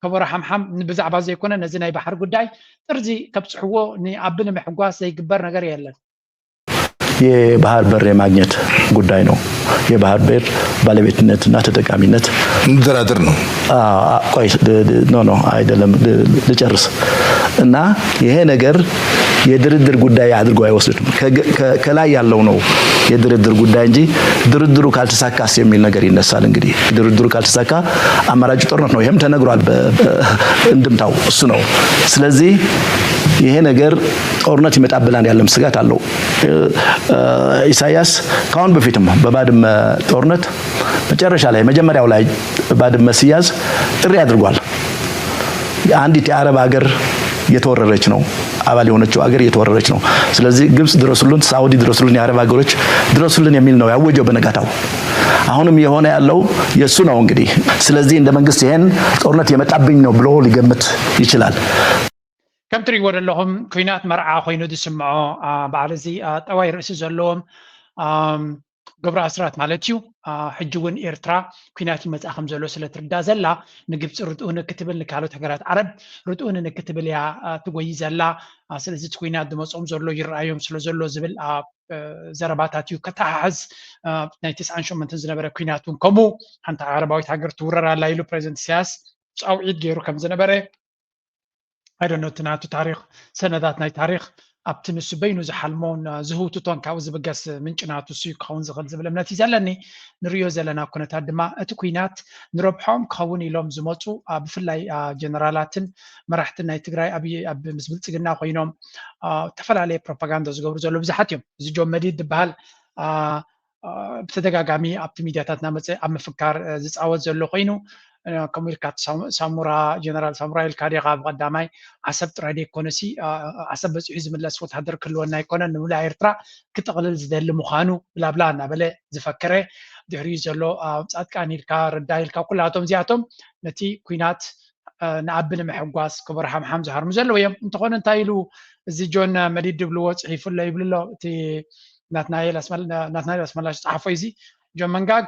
ከበሮ ሓምሓም ብዛዕባ ዘይኮነ ነዚ ናይ ባሕሪ ጉዳይ ጥርዚ ከብፅሕዎ ንኣቢ ንምሕጓስ ዘይግበር ነገር የለን የባህር በር የማግኘት ጉዳይ ነው። የባህር በር ባለቤትነትና ተጠቃሚነት እንደራደር ነው። ቆይ ኖ ኖ አይደለም ልጨርስ እና ይሄ ነገር የድርድር ጉዳይ አድርጎ አይወስድም። ከላይ ያለው ነው የድርድር ጉዳይ እንጂ ድርድሩ ካልተሳካስ የሚል ነገር ይነሳል። እንግዲህ ድርድሩ ካልተሳካ አማራጭ ጦርነት ነው። ይሄም ተነግሯል። እንድምታው እሱ ነው። ስለዚህ ይሄ ነገር ጦርነት ይመጣብናል ያለም ስጋት አለው። ኢሳያስ ከአሁን በፊትም በባድመ ጦርነት መጨረሻ ላይ መጀመሪያው ላይ ባድመ ሲያዝ ጥሪ አድርጓል። አንዲት የአረብ ሀገር እየተወረረች ነው፣ አባል የሆነችው ሀገር እየተወረረች ነው። ስለዚህ ግብጽ ድረሱልን፣ ሳውዲ ድረሱልን፣ የአረብ ሀገሮች ድረሱልን የሚል ነው ያወጀው በነጋታው። አሁንም የሆነ ያለው የእሱ ነው እንግዲህ። ስለዚህ እንደ መንግስት ይሄን ጦርነት የመጣብኝ ነው ብሎ ሊገምት ይችላል። ከም ትሪእዎ ዘለኹም ኩናት መርዓ ኮይኑ ዝስምዖ በዓል እዚ ጠዋይ ርእሲ ዘለዎም ግብረ ኣስራት ማለት እዩ። ሕጂ እውን ኤርትራ ኩናት ይመፅኣ ከም ዘሎ ስለ ትርዳ ዘላ ንግብፂ ርትኡን ክትብል ንካልኦት ሃገራት ዓረብ ርትኡን ክትብል እያ ትጎይ ዘላ። ስለዚ እቲ ኩናት ዝመፅኦም ዘሎ ይረኣዮም ስለ ዘሎ ዝብል ዘረባታት እዩ ከተሓሕዝ። ናይ ተስዓን ሸሞንተን ዝነበረ ኩናት እውን ከምኡ ሓንቲ ዓረባዊት ሃገር ትውረር ኣላ ኢሉ ፕሬዚደንት ኢሳያስ ፃውዒት ገይሩ ከም ዝነበረ ኣይደኖ እቲ ናቱ ታሪክ ሰነዳት ናይ ታሪክ ኣብቲ ንሱ በይኑ ዝሓልሞን ዝህውትቶን ካብኡ ዝብገስ ምንጭ ናቱ እሱ ክኸውን ዝኽእል ዝብል እምነት እዩ ዘለኒ። ንሪዮ ዘለና ኩነታት ድማ እቲ ኩናት ንረብሖም ክኸውን ኢሎም ዝመፁ ብፍላይ ጀነራላትን መራሕትን ናይ ትግራይ ኣብ ምስ ብልፅግና ኮይኖም ዝተፈላለየ ፕሮፓጋንዳ ዝገብሩ ዘሎ ብዙሓት እዮም። እዚ ጆን መዲድ ዝበሃል ብተደጋጋሚ ኣብቲ ሚድያታት እናመፀ ኣብ ምፍካር ዝፃወት ዘሎ ኮይኑ ከምኡ ኢልካ ሳሙራ ጀነራል ሳሙራ ኢልካ ዲኻ ብቀዳማይ ዓሰብ ጥራይ ደይኮነሲ ዓሰብ በፂሑ ዝምለስ ወታደር ክህልወና ኣይኮነን ንምሉእ ኤርትራ ክጥቕልል ዝደሊ ምዃኑ ብላብላ እናበለ ዝፈከረ ድሕሪኡ ዘሎ ፃድቃን ኢልካ ረዳ ኢልካ ኩላቶም እዚኣቶም ነቲ ኩናት ንኣቢ ንምሕጓስ ክቡር ሓምሓም ዝሃርሙ ዘለዉ እዮም። እንተኾነ እንታይ ኢሉ እዚ ጆን መዲድ ድብልዎ ፅሒፉ ኣሎ ይብሉ ኣሎ እቲ ናትናኤል ኣስመላሽ ዝፀሓፎ እዚ ጆን መንጋግ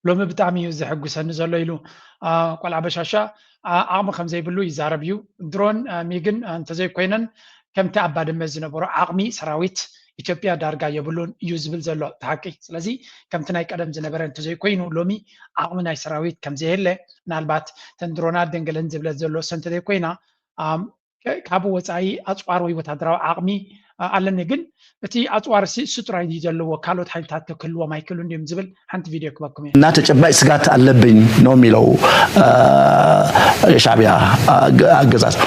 ሎሚ ብጣዕሚ እዩ ዘሐጉሰኒ ዘሎ ኢሉ። ቆልዓ በሻሻ ዓቕሚ ከም ዘይብሉ ይዛረብ እዩ። ድሮን ሚግን እንተዘይኮይነን ከምቲ ኣብ ባድመ ዝነበሮ ዓቕሚ ሰራዊት ኢትዮጵያ ዳርጋ የብሉን እዩ ዝብል ዘሎ እቲ ሓቂ። ስለዚ ከምቲ ናይ ቀደም ዝነበረ እንተዘይኮይኑ ሎሚ ዓቕሚ ናይ ሰራዊት ከም ዘየለ ምናልባት ተን ድሮናት ደንገለን ዝብለት ዘሎ ሰ እንተዘይኮይና ካብ ወፃኢ ኣፅዋር ወይ ወታደራዊ ዓቕሚ ኣለኒ ግን እቲ ኣፅዋር እሱ ጥራይ እዩ ዘለዎ ካልኦት ሓይልታት ክህልዎም ኣይክእሉን ድዮም ዝብል ሓንቲ ቪድዮ ክበኩም እየ። እና ተጨባጭ ስጋት ኣለብኝ ነው የሚለው የሻዕቢያ አገዛዝ።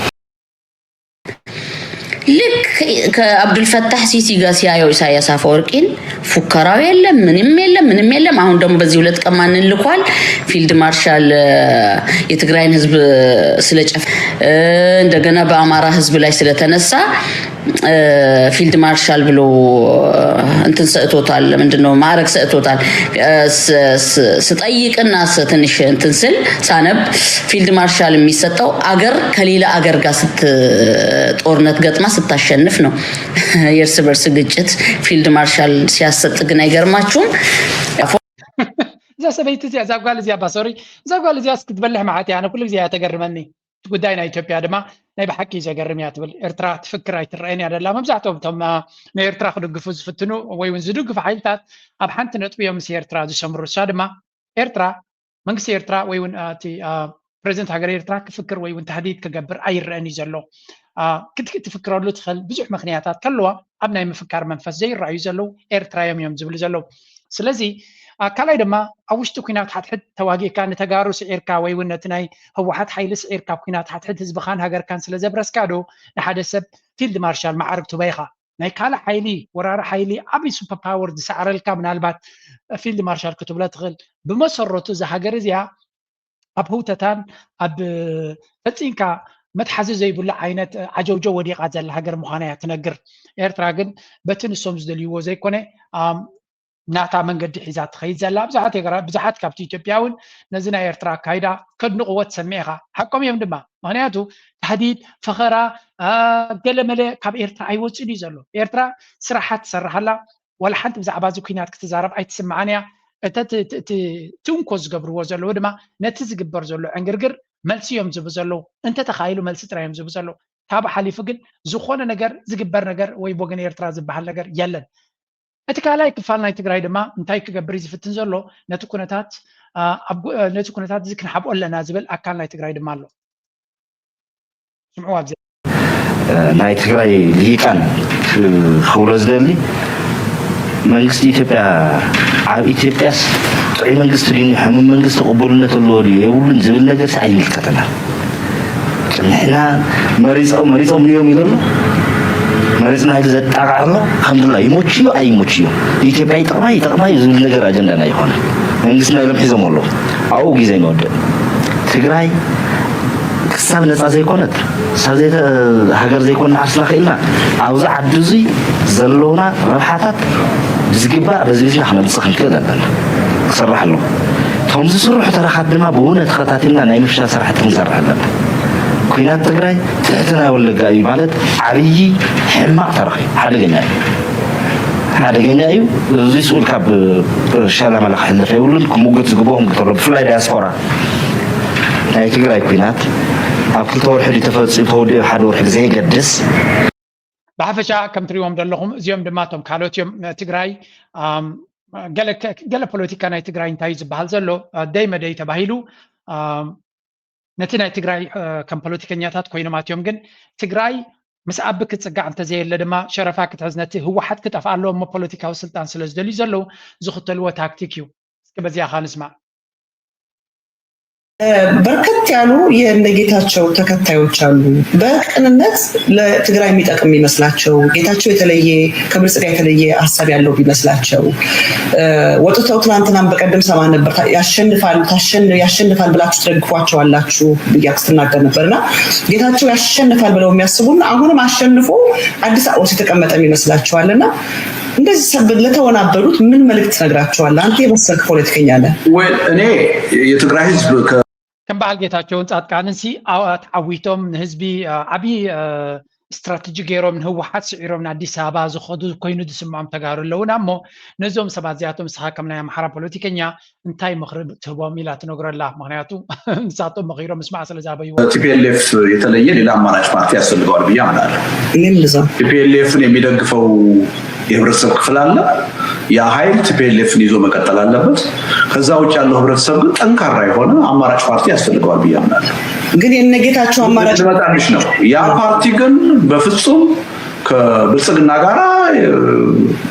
ልክ ከአብዱልፈታህ ሲሲ ጋር ሲያየው ኢሳያስ አፈወርቂን ፉከራው የለም፣ ምንም የለም፣ ምንም የለም። አሁን ደግሞ በዚህ ሁለት ቀን ማንን ልኳል? ፊልድ ማርሻል የትግራይን ህዝብ ስለጨፍ እንደገና በአማራ ህዝብ ላይ ስለተነሳ ፊልድ ማርሻል ብሎ እንትን ሰጥቶታል። ምንድነው ማዕረግ ሰጥቶታል። ስጠይቅና ትንሽ እንትን ስል ሳነብ ፊልድ ማርሻል የሚሰጠው አገር ከሌላ አገር ጋር ስት ጦርነት ገጥማ ስታሸንፍ ነው። የእርስ በርስ ግጭት ፊልድ ማርሻል ሲያሰጥ ግን አይገርማችሁም? እዛ ሰበይቲ እዚኣ እዛ ጓል እዚኣ ባ ሶሪ እዛ ጓል እዚኣ እስክትበልሕ መዓት እያ። ኣነ ኩሉ ግዜ እያ ተገርመኒ። እቲ ጉዳይ ናይ ኢትዮጵያ ድማ ናይ ብሓቂ እዩ ዘገርም እያ ትብል። ኤርትራ ትፍክር ኣይትረአን እያ ደላ። መብዛሕትኦም እቶም ናይ ኤርትራ ክድግፉ ዝፍትኑ ወይ እውን ዝድግፉ ሓይልታት ኣብ ሓንቲ ነጥቢ እዮም ምስ ኤርትራ ዝሰምሩ። እሳ ድማ ኤርትራ መንግስቲ ኤርትራ ወይ እውን እቲ ፕሬዚደንት ሃገር ኤርትራ ክፍክር ወይ እውን ተህዲድ ክገብር ኣይረአን እዩ ዘሎ። ክትፍክረሉ ትኽእል ብዙሕ ምክንያታት ከለዋ ኣብ ናይ ምፍካር መንፈስ ዘይረኣዩ ዘለዉ ኤርትራዮም እዮም ዝብሉ ዘለዉ። ስለዚ ካልኣይ ድማ ኣብ ውሽጢ ኩናት ሓድሕድ ተዋጊእካ ንተጋሩ ስዒርካ ወይ እውን ነቲ ናይ ህወሓት ሓይሊ ስዒርካ ኣብ ኩናት ሓድሕድ ህዝብኻን ሃገርካን ስለ ዘብረስካ ዶ ንሓደ ሰብ ፊልድ ማርሻል መዓርግ ትበይኻ? ናይ ካልእ ሓይሊ ወራሪ ሓይሊ ዓብዪ ሱፐር ፓወር ዝሰዕረልካ ምናልባት ፊልድ ማርሻል ክትብሎ ትኽእል። ብመሰረቱ እዛ ሃገር እዚኣ ኣብ ህውተታን ኣብ ፈፂንካ መትሓዚ ዘይብሉ ዓይነት ዓጀውጀው ወዲቓ ዘላ ሃገር ምዃና እያ ትነግር። ኤርትራ ግን በቲ ንሶም ዝደልይዎ ዘይኮነ ናታ መንገዲ ሒዛ ትኸይድ ዘላ ብዙሓት የገራ ብዙሓት ካብቲ ኢትዮጵያ እውን ነዚ ናይ ኤርትራ ኣካይዳ ከድንቕዎ ትሰምዕ ኢኻ። ሓቆም እዮም ድማ። ምክንያቱ ታህዲድ፣ ፈኸራ፣ ገለመለ ካብ ኤርትራ ኣይወፅን እዩ ዘሎ። ኤርትራ ስራሓ ትሰርሓላ ዋላ ሓንቲ ብዛዕባ እዚ ኩናት ክትዛረብ ኣይትስምዓን እያ። እቲ ትንኮ ዝገብርዎ ዘለዉ ድማ ነቲ ዝግበር ዘሎ ዕንግርግር መልሲ እዮም ዝቡ ዘለዉ። እንተተኻኢሉ መልሲ ጥራይ እዮም ዝቡ ዘለዉ። ካብ ሓሊፉ ግን ዝኾነ ነገር ዝግበር ነገር ወይ ብወገን ኤርትራ ዝበሃል ነገር የለን። እቲ ካልኣይ ክፋል ናይ ትግራይ ድማ እንታይ ክገብር እዩ ዝፍትን ዘሎ? ነቲ ኩነታት ነቲ ኩነታት እዚ ክንሓብኦ ኣለና ዝብል ኣካል ናይ ትግራይ ድማ ኣሎ። ስምዑ ኣብዚ ናይ ትግራይ ልሂቃን ክብሎ ዝደሊ መንግስቲ ኢትዮጵያ ኣብ ኢትዮጵያስ ጥዑይ መንግስቲ ድዩ ሕሙም መንግስቲ ቅቡልነት ኣለዎ ድዩ የብሉን ዝብል ነገር ሲ ኣይምልከተና። ንሕና መሪፆም እዮም ኢሉ ኣሎ። መሪፅና ኢሉ ዘጣቃዕ ኣሎ። ከምድላ ይሞችዮ ኣይሞችዮ ኢትዮጵያ ይጠቕማ ይጠቕማ እዩ ዝብል ነገር ኣጀንዳና ይኮነ። መንግስትና ኢሎም ሒዞም ኣለዉ። ኣብኡ ግዜ ንወድእ። ትግራይ ክሳብ ነፃ ዘይኮነት ክሳብ ዘይተ ሃገር ዘይኮንና ዓርስና ክኢልና ኣብዚ ዓዲ እዙይ ዘለውና ረብሓታት ብዝግባእ በዝቢዝና ክነምፅእ ክንክእል ኣለና። ክሰርሕ ኣለዎ። እቶም ዝስርሑ ተረኻት ድማ ብእውነት ተኸታቲልና ናይ ምፍሻል ስራሕቲ ክንሰርሕ ኣለና። ኩናት ትግራይ ትሕቲ ናይ ወለጋ እዩ ማለት ዓብዪ ሕማቕ ተረኽ እዩ። ሓደገኛ እዩ። ሓደገኛ እዩ። እዚ ስኡል ካብ ሻላ መላ ክሕለፍ የብሉን። ክምጉት ዝግብኦም ክተሎ ብፍላይ ዳያስፖራ ናይ ትግራይ ኩናት ኣብ ክልተ ወርሒ ድዩ ተፈፂሙ ተወዲኡ ሓደ ወርሒ ብዘየገድስ ብሓፈሻ ከም ትሪእዎም ዘለኹም እዚኦም ድማ እቶም ካልኦት እዮም። ትግራይ ገለ ፖለቲካ ናይ ትግራይ እንታይ እዩ ዝበሃል ዘሎ ደይ መደይ ተባሂሉ ነቲ ናይ ትግራይ ከም ፖለቲከኛታት ኮይኖም ኣትዮም ግን ትግራይ ምስ ኣቢ ክፅጋዕ እንተዘየለ ድማ ሸረፋ ክትሕዝ ነቲ ህወሓት ክጠፍኣ ኣለዎ እሞ ፖለቲካዊ ስልጣን ስለ ዝደልዩ ዘለዉ ዝኽተልዎ ታክቲክ እዩ። እስኪ በዚኣ ካ ንስማዕ። በርከት ያሉ የነጌታቸው ተከታዮች አሉ። በቅንነት ለትግራይ የሚጠቅም የሚመስላቸው ጌታቸው የተለየ ከብልጽጋ የተለየ ሀሳብ ያለው ቢመስላቸው ወጥተው ትናንትናም በቀደም ሰማ ነበር ያሸንፋል ያሸንፋል ብላችሁ ትደግፏቸው አላችሁ ብያ ስትናገር ነበርና ጌታቸው ያሸንፋል ብለው የሚያስቡና አሁንም አሸንፎ አዲስ አበባ ውስጥ የተቀመጠ ይመስላችኋልና እንደዚህ ለተወናበዱት ምን መልእክት ትነግራቸዋለህ? አንተ የበሰልክ ፖለቲከኛ ነህ። እኔ የትግራይ ህዝብ ከም በዓል ጌታቸውን ጻድቃንን ሲ ተዓዊቶም ንህዝቢ ዓብዪ ስትራተጂ ገይሮም ንህወሓት ስዒሮም ንኣዲስ ኣበባ ዝኸዱ ኮይኑ ዝስምዖም ተጋሩ ኣለውና እሞ ነዞም ሰባት እዚኣቶም ንስኻ ከም ናይ ኣምሓራ ፖለቲከኛ እንታይ ምኽሪ ትህቦም ኢላ ትነግሮ ኣላ። ምኽንያቱ ንሳቶም መኺሮም ምስማዕ ስለ ዝኣበይዎ። ቲፒኤልኤፍ የተለየ ሌላ አማራጭ ፓርቲ ያስፈልገዋል ብዬ አምናለሁ። እኔም እንደዛ። ቲፒኤልኤፍን የሚደግፈው የህብረተሰብ ክፍል አለ። ያ ኃይል ቲፒኤልኤፍን ይዞ መቀጠል አለበት። ከዛ ውጭ ያለው ህብረተሰብ ግን ጠንካራ የሆነ አማራጭ ፓርቲ ያስፈልገዋል ብዬ አምናለሁ። ግን የነጌታቸው አማራጭ ልመጣልሽ ነው። ያ ፓርቲ ግን በፍጹም ከብልጽግና ጋር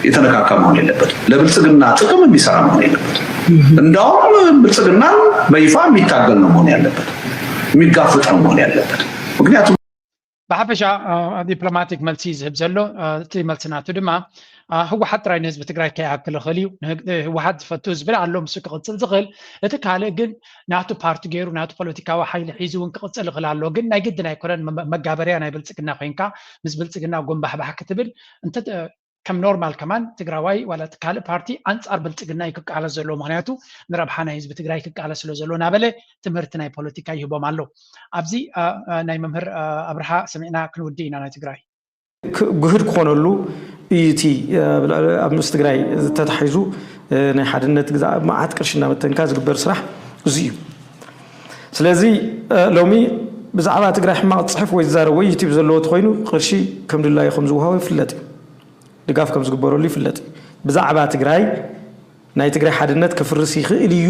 የተነካካ መሆን የለበትም። ለብልጽግና ጥቅም የሚሰራ መሆን የለበትም። እንዳውም ብልጽግናን በይፋ የሚታገል ነው መሆን ያለበት፣ የሚጋፈጥ ነው መሆን ያለበት። ምክንያቱም ብሓፈሻ ዲፕሎማቲክ መልሲ ዝህብ ዘሎ እቲ መልሲ ናቱ ድማ ህወሓት ጥራይ ንህዝቢ ትግራይ ከይኣክል ይኽእል እዩ። ህወሓት ዝፈቱ ህዝቢ ኣሎ፣ ምስ ክቕፅል ዝኽእል። እቲ ካልእ ግን ናቱ ፓርቲ ገይሩ ናቱ ፖለቲካዊ ሓይሊ ሒዙ እውን ክቕፅል ይኽእል ኣሎ። ግን ናይ ግድን ኣይኮነን፣ መጋበርያ ናይ ብልፅግና ኮይንካ ምስ ብልፅግና ጎንባሕባሕ ክትብል እንተ ከም ኖርማል ከማን ትግራዋይ ዋላ ካልእ ፓርቲ ኣንፃር ብልፅግና እዩ ክቃለስ ዘለዎ። ምክንያቱ ንረብሓ ናይ ህዝቢ ትግራይ ክቃለስ ስለ ዘሎ እናበለ ትምህርቲ ናይ ፖለቲካ ይህቦም ኣሎ። ኣብዚ ናይ መምህር ኣብርሃ ሰሚዕና ክንውዲ ኢና ናይ ትግራይ። ግህድ ክኾነሉ እዩ እቲ ኣብ ንኡስ ትግራይ ተታሒዙ ናይ ሓድነት ግዛእ መዓት ቅርሺ እናበተንካ ዝግበር ስራሕ እዚ እዩ። ስለዚ ሎሚ ብዛዕባ ትግራይ ሕማቕ ዝፅሕፍ ወይ ዝዛረብ ወይ ዩቲብ ዘለዎ ተኮይኑ ቅርሺ ከም ድላዩ ከም ዝወሃቦ ይፍለጥ እዩ። ድጋፍ ከም ዝግበረሉ ይፍለጥ እዩ። ብዛዕባ ትግራይ ናይ ትግራይ ሓድነት ክፍርስ ይኽእል እዩ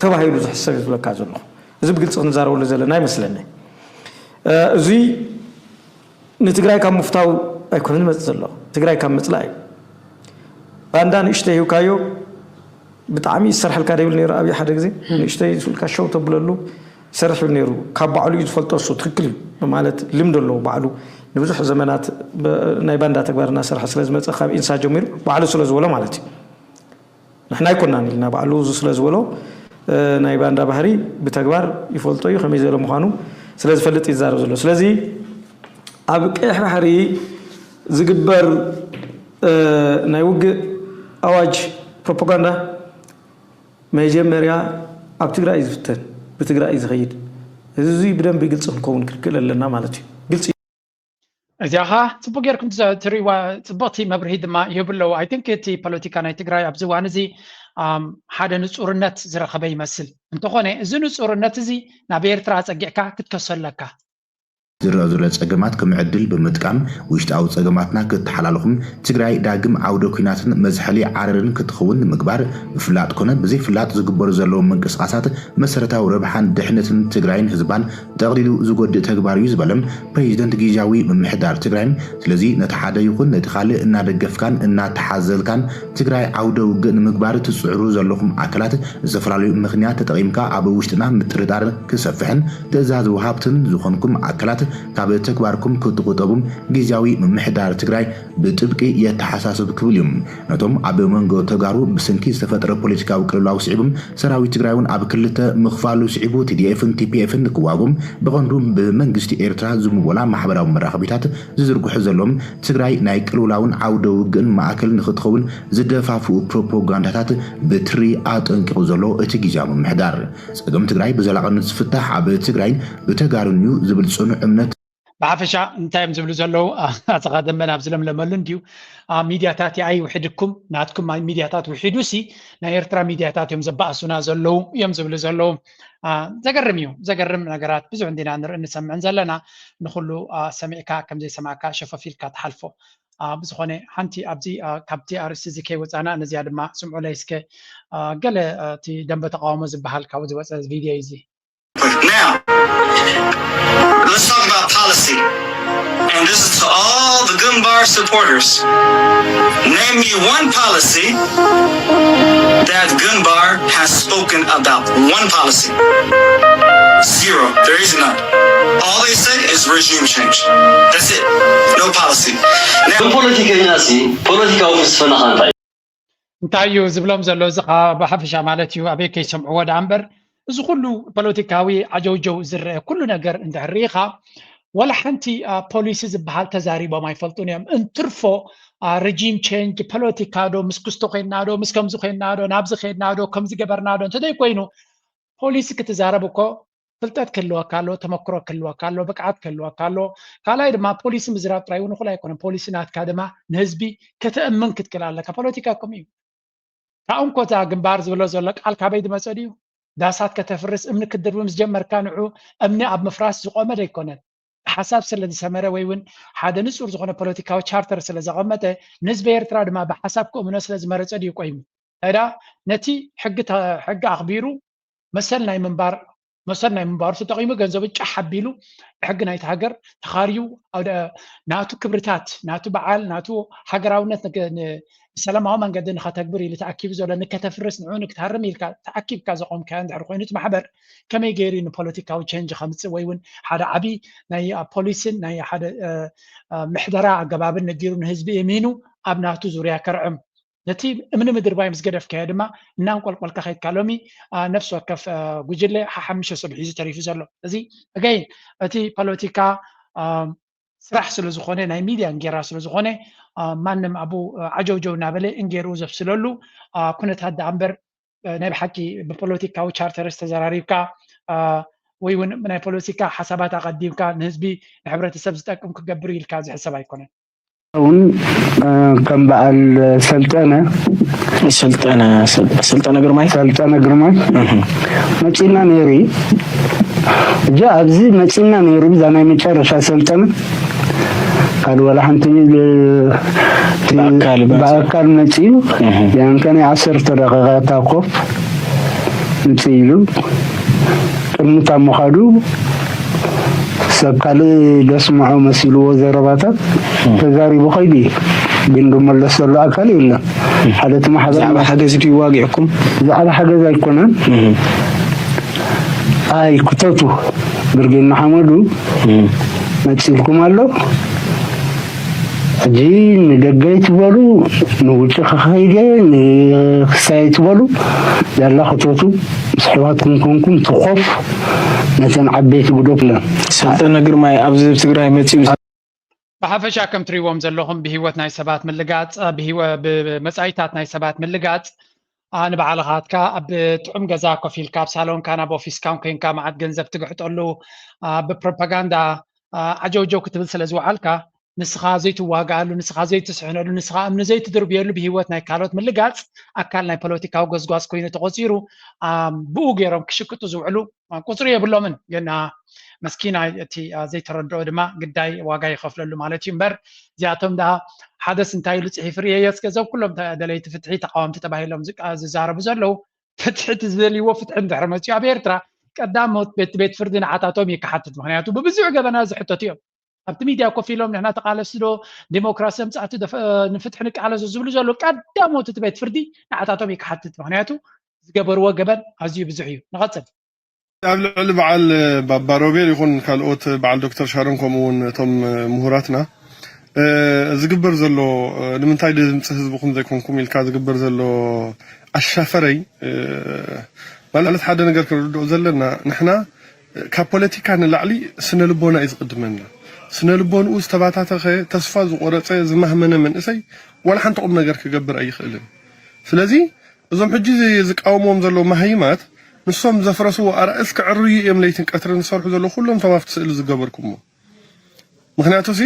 ተባሂሉ ዝሕሰብ እዩ ዝብለካ ዘለኹ። እዚ ብግልፂ ክንዛረበሉ ዘለና ይመስለኒ። እዚ ንትግራይ ካብ ምፍታው ኣይኮነን ዝመፅእ ዘሎ፣ ትግራይ ካብ ምፅላእ እዩ። ባንዳ ንእሽተይ ሂብካዮ ብጣዕሚ ይሰርሐልካ ደይብል ነይሩ። ኣብይ ሓደ ግዜ ንእሽተይ ስልካ ሸው ተብለሉ ይሰርሕ ይብል ነይሩ። ካብ ባዕሉ እዩ ዝፈልጦ እሱ ትክክል እዩ ማለት ልምድ ኣለዎ ባዕሉ ንብዙሕ ዘመናት ናይ ባንዳ ተግባር እናሰርሐ ስለዝመፀ ካብ ኢንሳ ጀሚሩ ባዕሉ ስለዝበሎ ማለት እዩ። ንሕና ኣይኮናን ኢልና ባዕሉ እዚ ስለ ዝበሎ ናይ ባንዳ ባህሪ ብተግባር ይፈልጦ እዩ። ከመይ ዝበለ ምዃኑ ስለ ዝፈልጥ ይዛረብ ዘሎ። ስለዚ ኣብ ቀይሕ ባሕሪ ዝግበር ናይ ውግእ ኣዋጅ ፕሮፓጋንዳ መጀመርያ ኣብ ትግራይ እዩ ዝፍተን፣ ብትግራይ እዩ ዝኸይድ። እዚ ብደንቢ ግልፂ ክንከውን ክንክእል ኣለና ማለት እዩ። ግልፂ እዚኣ ኸ ፅቡቅ ጌርኩም ትሪእዋ፣ ፅብቅቲ መብርሂ ድማ ይህቡ ኣለዉ። ኣይ ቲንክ እቲ ፖለቲካ ናይ ትግራይ ኣብዚ እዋን እዚ ሓደ ንፁርነት ዝረኸበ ይመስል። እንተኾነ እዚ ንፁርነት እዚ ናብ ኤርትራ ኣፀጊዕካ ክትከሶ ኣለካ። ዝረኣ ዘሎ ፀገማት ከም ዕድል ብምጥቃም ውሽጣዊ ፀገማትና ክተሓላለኹም ትግራይ ዳግም ዓውደ ኲናትን መዝሐሊ ዓረርን ክትኸውን ንምግባር ብፍላጥ ኮነ ብዘይፍላጥ ዝግበሩ ዘለዉ ምንቅስቓሳት መሰረታዊ ረብሓን ድሕነትን ትግራይን ህዝባን ጠቕሊሉ ዝጎድእ ተግባር እዩ ዝበለ ፕሬዚደንት ግዝያዊ ምምሕዳር ትግራይ፣ ስለዚ ነቲ ሓደ ይኹን ነቲ ካልእ እናደገፍካን እናተሓዘልካን ትግራይ ዓውደ ውግእ ንምግባር ትፅዕሩ ዘለኹም ኣካላት ዝተፈላለዩ ምኽንያት ተጠቒምካ ኣብ ውሽጥና ምጥርጣር ክሰፍሕን ትእዛዝ ወሃብትን ዝኾንኩም ኣካላት ካብ ተግባርኩም ክትቑጠቡም ግዝያዊ ምምሕዳር ትግራይ ብጥብቂ የተሓሳስብ ክብል እዩ። ነቶም ኣብ መንጎ ተጋሩ ብሰንኪ ዝተፈጥረ ፖለቲካዊ ቅልውላው ስዒቡ ሰራዊት ትግራይ እውን ኣብ ክልተ ምኽፋሉ ስዒቡ ቲ ዲ ኤፍን ቲ ፒ ኤፍን ክዋግኦም ብቐንዱ ብመንግስቲ ኤርትራ ዝምወላ ማሕበራዊ መራኸቢታት ዝዝርግሑ ዘለዎም ትግራይ ናይ ቅልውላውን ዓውደ ውግእን ማእከል ንክትኸውን ዝደፋፍኡ ፕሮፓጋንዳታት ብትሪ ኣጠንቂቑ ዘሎ እቲ ግዝያዊ ምምሕዳር። ፀገም ትግራይ ብዘላቕነት ዝፍታሕ ኣብ ትግራይን ብተጋሩን እዩ ዝብል ፅኑዕ እምነት ብሓፈሻ እንታይ እዮም ዝብሉ ዘለዉ? ኣፀኻ ደመና ኣብ ዝለምለመሉ እንድዩ። ሚድያታት ይኣይ ውሕድኩም ናትኩም ሚድያታት ውሒዱ ሲ ናይ ኤርትራ ሚድያታት እዮም ዘባእሱና ዘለዉ እዮም ዝብሉ ዘለዉ። ዘገርም እዩ፣ ዘገርም ነገራት ብዙሕ እንዲና ንርኢ ንሰምዕን ዘለና። ንኩሉ ሰሚዕካ ከምዘይሰማዕካ ሸፈፍ ኢልካ ትሓልፎ። ብዝኾነ ሓንቲ ኣብዚ ካብቲ ኣርእስቲ እዚ ከይወፃና ነዚኣ ድማ ስምዑለይ እስከ ገለ እቲ ደንበ ተቃውሞ ዝበሃል ካብኡ ዝወፀ ቪድዮ እዩ እዚ። Now, let's talk about policy. And this is to all the Gunbar supporters. Name me one policy that Gunbar has spoken about. One policy. Zero. There is none. All they say is regime change. That's it. No policy. Now, ብፖለቲከኛ ሲ ፖለቲካዊ ፍልስፍናኻ እንታይ እዩ? እንታይ እዩ ዝብሎም ዘሎ? እዚ ከዓ ብሓፈሻ ማለት እዩ ኣበይ ከይሰምዕዎ ደኣ እምበር፣ እዚ ኩሉ ፖለቲካዊ ዓጀውጀው ዝረአ ኩሉ ነገር እንድሕር ርኢኻ፣ ዋላ ሓንቲ ፖሊሲ ዝበሃል ተዛሪቦም ኣይፈልጡን እዮም። እንትርፎ ረጂም ቸንጅ ፖለቲካ ዶ፣ ምስ ክስቶ ኮይንና ዶ፣ ምስ ከምዚ ኮይንና ዶ፣ ናብዚ ከይድና ዶ፣ ከምዚ ገበርና ዶ እንተዘይኮይኑ፣ ፖሊሲ ክትዛረብ እኮ ፍልጠት ክህልወካ ኣሎ፣ ተመክሮ ክህልወካ ኣሎ፣ ብቅዓት ክህልወካ ኣሎ። ካልኣይ ድማ ፖሊሲ ምዝራብ ጥራይ እውን እኹል ኣይኮነን። ፖሊሲ ናትካ ድማ ንህዝቢ ከተእምን ክትክእል ኣለካ። ፖለቲካ ከምኡ እዩ። ካብ እንኮ እዛ ግንባር ዝብሎ ዘሎ ቃል ካበይ ዝመፀ ድዩ? ዳሳት ከተፍርስ እምኒ ክትድርቢ ምስ ጀመርካ ንዑ እምኒ ኣብ ምፍራስ ዝቆመ ዘይኮነን። ሓሳብ ስለ ዝሰመረ ወይ እውን ሓደ ንፁር ዝኾነ ፖለቲካዊ ቻርተር ስለ ዘቐመጠ ንህዝቢ ኤርትራ ድማ ብሓሳብ ክእምኖ ስለ ዝመረፀ ድዩ ቆይሙ? እዳ ነቲ ሕጊ ኣኽቢሩ መሰል ናይ ምንባር መሰል ናይ ምንባሩ ተጠቒሙ ገንዘቡ ጫሕ ኣቢሉ ሕጊ ናይቲ ሃገር ተኻርዩ ናቱ ክብርታት ናቱ በዓል ናቱ ሃገራውነት ሰላማዊ መንገዲ ንኸተግብር ኢሉ ተኣኪቡ ዘሎ ንከተፍርስ ንዑ ንክትሃርም ኢልካ ተኣኪብካ ዘቆምካዮ እንድሕር ኮይኑ እቲ ማሕበር ከመይ ገይሩ ንፖለቲካዊ ቸንጅ ከምፅእ ወይ እውን ሓደ ዓብዪ ናይ ፖሊሲን ናይ ሓደ ምሕደራ ኣገባብን ነጊሩ ንህዝቢ እሚኑ ኣብ ናቱ ዙርያ ከርዕም ነቲ እምኒ ምድርባይ ምስ ገደፍካዮ ድማ እናንቆልቆልካ ከይድካ ሎሚ ነፍሲ ወከፍ ጉጅለ ሓሓምሸ ሰብ ሒዙ ተሪፉ ዘሎ እዚ ኣገይን እቲ ፖለቲካ ስራሕ ስለ ዝኾነ ናይ ሚድያ እንጌራ ስለ ዝኾነ ማንም ኣብኡ ዓጀውጀው እናበለ እንጌርኡ ዘብስለሉ ኩነታት ደኣ እምበር ናይ ብሓቂ ብፖለቲካዊ ቻርተርስ ተዘራሪብካ ወይ እውን ናይ ፖለቲካ ሓሳባት ኣቐዲምካ ንህዝቢ ንሕብረተሰብ ዝጠቅም ክገብር ኢልካ ዝሕሰብ ኣይኮነን። እውን ከም በዓል ሰልጠነ ሰልጠነ ሰልጠነ ግርማይ ሰልጠነ ግርማይ መፂና ነይሩ እዩ። እጃ ኣብዚ መፂና ነይሩ ብዛ ናይ መጨረሻ ሰልጠነ ካልእ ዋላ ሓንቲ ብኣካል መፂኡ። ብኣካል መፂኡ ቢያንከ ናይ ዓሰርተ ደቂቃ እታ ኮፍ ምጽእ ኢሉ ቅድሚት ኣብ ምኻዱ ሰብ ካልእ ዘስምዖ መሲልዎ ዘረባታት ተዛሪቡ ኸይዱ እዩ። ግን ዝመለስ ዘሎ ኣካል የለን። ሓደ እቲ ማሕበር ብዛዕባ ሓገዝ ድዩ ዋጊዕኩም? ብዛዕባ ሓገዝ ኣይኮነን። ኣይ ክተቱ ብርጌድ ንሓመዱ መጺልኩም ኣሎ። ሕጂ ንደገ ይትበሉ፣ ንውጭ ክኸይደ ንክሳይ ይትበሉ፣ ያላ ክተቱ ምስ ኣሕዋትኩም ኮንኩም ትኾፍ ነተን ዓበይቲ ግዶፍለን። ሰልጠነ ግርማይ ኣብዚ ትግራይ መጺኡ ብሓፈሻ ከም ትሪእዎም ዘለኹም ብህይወት ናይ ሰባት ምልጋፅ ብህይወ- ብመፃኢታት ናይ ሰባት ምልጋፅ ንባዕልኻትካ ኣብ ጥዑም ገዛ ኮፍ ኢልካ ኣብ ሳሎንካ ናብ ኦፊስካ ኮንካ መዓት ገንዘብ ትግሕጠሉ ብፕሮፓጋንዳ ዓጀውጀው ክትብል ስለ ዝወዓልካ ንስኻ ዘይትዋጋኣሉ ንስኻ ዘይትስሕነሉ ንስኻ እምኒ ዘይትድርብየሉ ብህይወት ናይ ካልኦት ምልጋፅ ኣካል ናይ ፖለቲካዊ ጎዝጓዝ ኮይኑ ተቆፂሩ ብኡ ገይሮም ክሽቅጡ ዝውዕሉ ቁፅሪ የብሎምን። ግን መስኪና እቲ ዘይተረድኦ ድማ ግዳይ ዋጋ ይኸፍለሉ ማለት እዩ እምበር እዚኣቶም ደኣ ሓደስ እንታይ ኢሉ ፅሒፍ ርእየዮ እስከ እዞም ኩሎም ደለይቲ ፍትሒ ተቃወምቲ ተባሂሎም ዝዛረቡ ዘለዉ ፍትሒ እቲ ዝደልይዎ ፍትሒ እንድሕር መፅኡ ኣብ ኤርትራ ቀዳሞት ቤት ቤት ፍርዲ ንዓታቶም እዩ ክሓትት ምክንያቱ ብብዙሕ ገበና ዝሕተቱ እዮም ኣብቲ ሚድያ ኮፍ ኢሎም ንሕና ተቃለስቲ ዶ ዲሞክራሲ ኣምፃእቲ ንፍትሒ ንቃለሶ ዝብሉ ዘሎ ቀዳሞት እቲ ቤት ፍርዲ ንዓታቶም እዩ ክሓትት ምክንያቱ ዝገበርዎ ገበን ኣዝዩ ብዙሕ እዩ ንቐፅል ኣብ ልዕሊ በዓል ባባ ሮቤል ይኹን ካልኦት በዓል ዶክተር ሻሮን ከምኡ እውን እቶም ምሁራትና ዝግበር ዘሎ ንምንታይ ድምፂ ህዝብኹም ዘይኮንኩም ኢልካ ዝግበር ዘሎ ኣሻፈረይ ማለት ሓደ ነገር ክንርድኦ ዘለና ንሕና ካብ ፖለቲካ ንላዕሊ ስነ ልቦና እዩ ዝቅድመና። ስነ ልቦንኡ ዝተባታተኸ ተስፋ ዝቆረፀ ዝማህመነ መንእሰይ ዋላ ሓንቲ ቁም ነገር ክገብር ኣይኽእልን። ስለዚ እዞም ሕጂ ዝቃወምዎም ዘለዉ መሃይማት ንሶም ዘፍረስዎ ኣራእስ ክዕርዩ እዮም ለይትን ቀትርን ዝሰርሑ ዘለዉ ኩሎም እቶም ኣብቲ ስእሊ ዝገበርኩሞ ምክንያቱ ሲ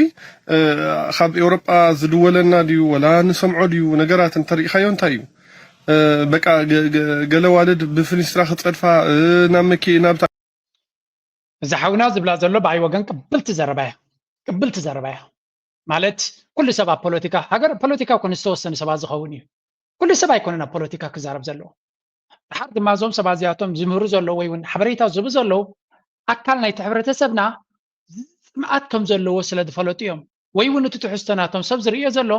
ካብ ኤውሮጳ ዝድወለና ድዩ ወላ ንሰምዖ ድዩ ነገራት እንተሪኢኻዮ እንታይ እዩ በቃ ገለ ዋልድ ብፍኒስትራ ክፀድፋ ናብ መኪ ናብ እዚ ሓውና ዝብላ ዘሎ ብኣይ ወገን ቅብልቲ ዘረባ እያ ቅብልቲ ዘረባ እያ ማለት ኩሉ ሰብ ኣብ ፖለቲካ ሃገር ፖለቲካ ኮነ ዝተወሰኑ ሰባት ዝኸውን እዩ ኩሉ ሰብ ኣይኮነን ኣብ ፖለቲካ ክዛረብ ዘለዎ ድሓር ድማ እዞም ሰባት እዚኣቶም ዝምህሩ ዘለዉ ወይ እውን ሓበሬታ ዝህቡ ዘለዉ ኣካል ናይቲ ሕብረተሰብና ዝፅምኣት ከም ዘለዎ ስለ ዝፈለጡ እዮም ወይ እውን እቲ ትሕዝቶ ናቶም ሰብ ዝርእዮ ዘሎ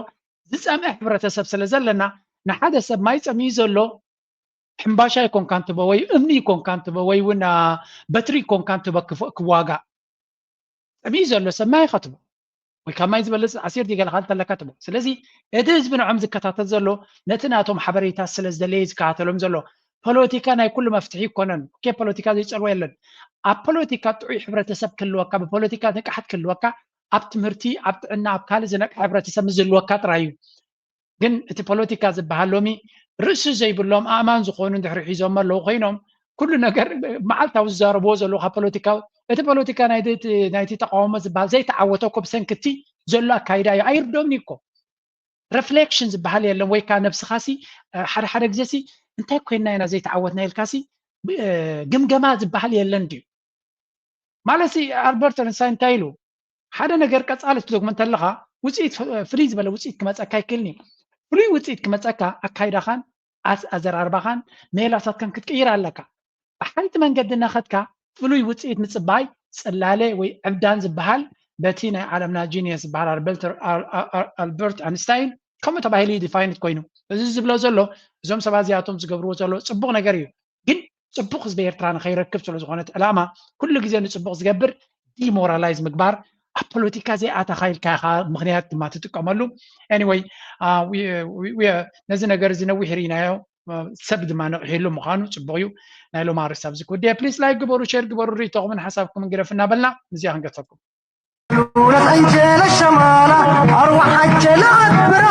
ዝፀምአ ሕብረተሰብ ስለ ዘለና ንሓደ ሰብ ማይ ፀሚኡ ዘሎ ሕምባሻ ይኮንካ እንትቦ ወይ እምኒ ይኮንካ እንትቦ ወይ እውን በትሪ ይኮንካ እንትቦ ክዋጋእ ጠሚዩ ዘሎ ሰብ ማይ ከትቦ ወይ ካብ ማይ ዝበለፅ ዓሲር ዲገለካ እንተለካ ትቦ ስለዚ እቲ ህዝቢ ንዖም ዝከታተል ዘሎ ነቲ ናቶም ሓበሬታ ስለ ዝደለየ ዝከታተሎም ዘሎ ፖለቲካ ናይ ኩሉ መፍትሒ ይኮነን ኬ ፖለቲካ ዘይፀልዎ የለን ኣብ ፖለቲካ ጥዑይ ሕብረተሰብ ክህልወካ ብፖለቲካ ንቅሓት ክህልወካ ኣብ ትምህርቲ ኣብ ጥዕና ኣብ ካልእ ዝነቅሐ ሕብረተሰብ ዝህልወካ ጥራይ እዩ ግን እቲ ፖለቲካ ዝበሃል ሎሚ ርእሲ ዘይብሎም ኣእማን ዝኾኑ እንድሕሪ ሒዞም ኣለዉ ኮይኖም ኩሉ ነገር መዓልታዊ ዝዛረብዎ ዘለዉ ካብ ፖለቲካዊ እቲ ፖለቲካ ናይቲ ተቃውሞ ዝበሃል ዘይተዓወተ እኮ ብሰንኪ እቲ ዘሎ ኣካይዳ እዩ ኣይርዶምኒ እኮ reflection ዝበሃል የለን ወይ ከዓ ነብስኻሲ ሓደ ሓደ ግዜሲ እንታይ ኮይና ኢና ዘይተዓወትና ኢልካሲ ግምገማ ዝበሃል የለን ድዩ ማለት ሲ ኣልበርት ኣንስታይን እንታይ ኢሉ ሓደ ነገር ቀፃሊ ትደግሞ እንተለካ ውፅኢት ፍልይ ዝበለ ውፅኢት ክመፀካ ይክእልኒ ፍሉይ ውፅኢት ክመፀካ ኣካይዳኻን ኣዘራርባኻን ሜላታትካን ክትቅይር ኣለካ ብሓንቲ መንገዲ እናኸድካ ፍሉይ ውፅኢት ምፅባይ ፅላለ ወይ ዕብዳን ዝበሃል በቲ ናይ ዓለምና ጂኒየስ ዝበሃል ኣልበርት ኣንስታይን ከምኡ ተባሂሉ ዲፋይንድ ኮይኑ እዚ ዝብሎ ዘሎ እዞም ሰባት እዚኣቶም ዝገብርዎ ዘሎ ፅቡቅ ነገር እዩ ግን ፅቡቅ ህዝቢ ኤርትራ ንኸይረክብ ስለ ዝኾነ እቲ ዕላማ ኩሉ ግዜ ንፅቡቅ ዝገብር ዲሞራላይዝ ምግባር ኣብ ፖለቲካ ዘይኣተኻ ኢልካ ኢኻ ምኽንያት ድማ ትጥቀመሉ anyway ነዚ ነገር እዚ ነዊሕ ርኢናዮ ሰብ ድማ ነቕሒሉ ምዃኑ ፅቡቅ እዩ ናይ ሎማ ርሳብ ዝክውድየ ፕሊስ ላይክ ግበሩ ሼር ግበሩ ርእቶኹምን ሓሳብኩምን ግደፍ እናበልና እዚኣ ክንገፈኩም ولخنجل الشمالة أروح حجل أكبر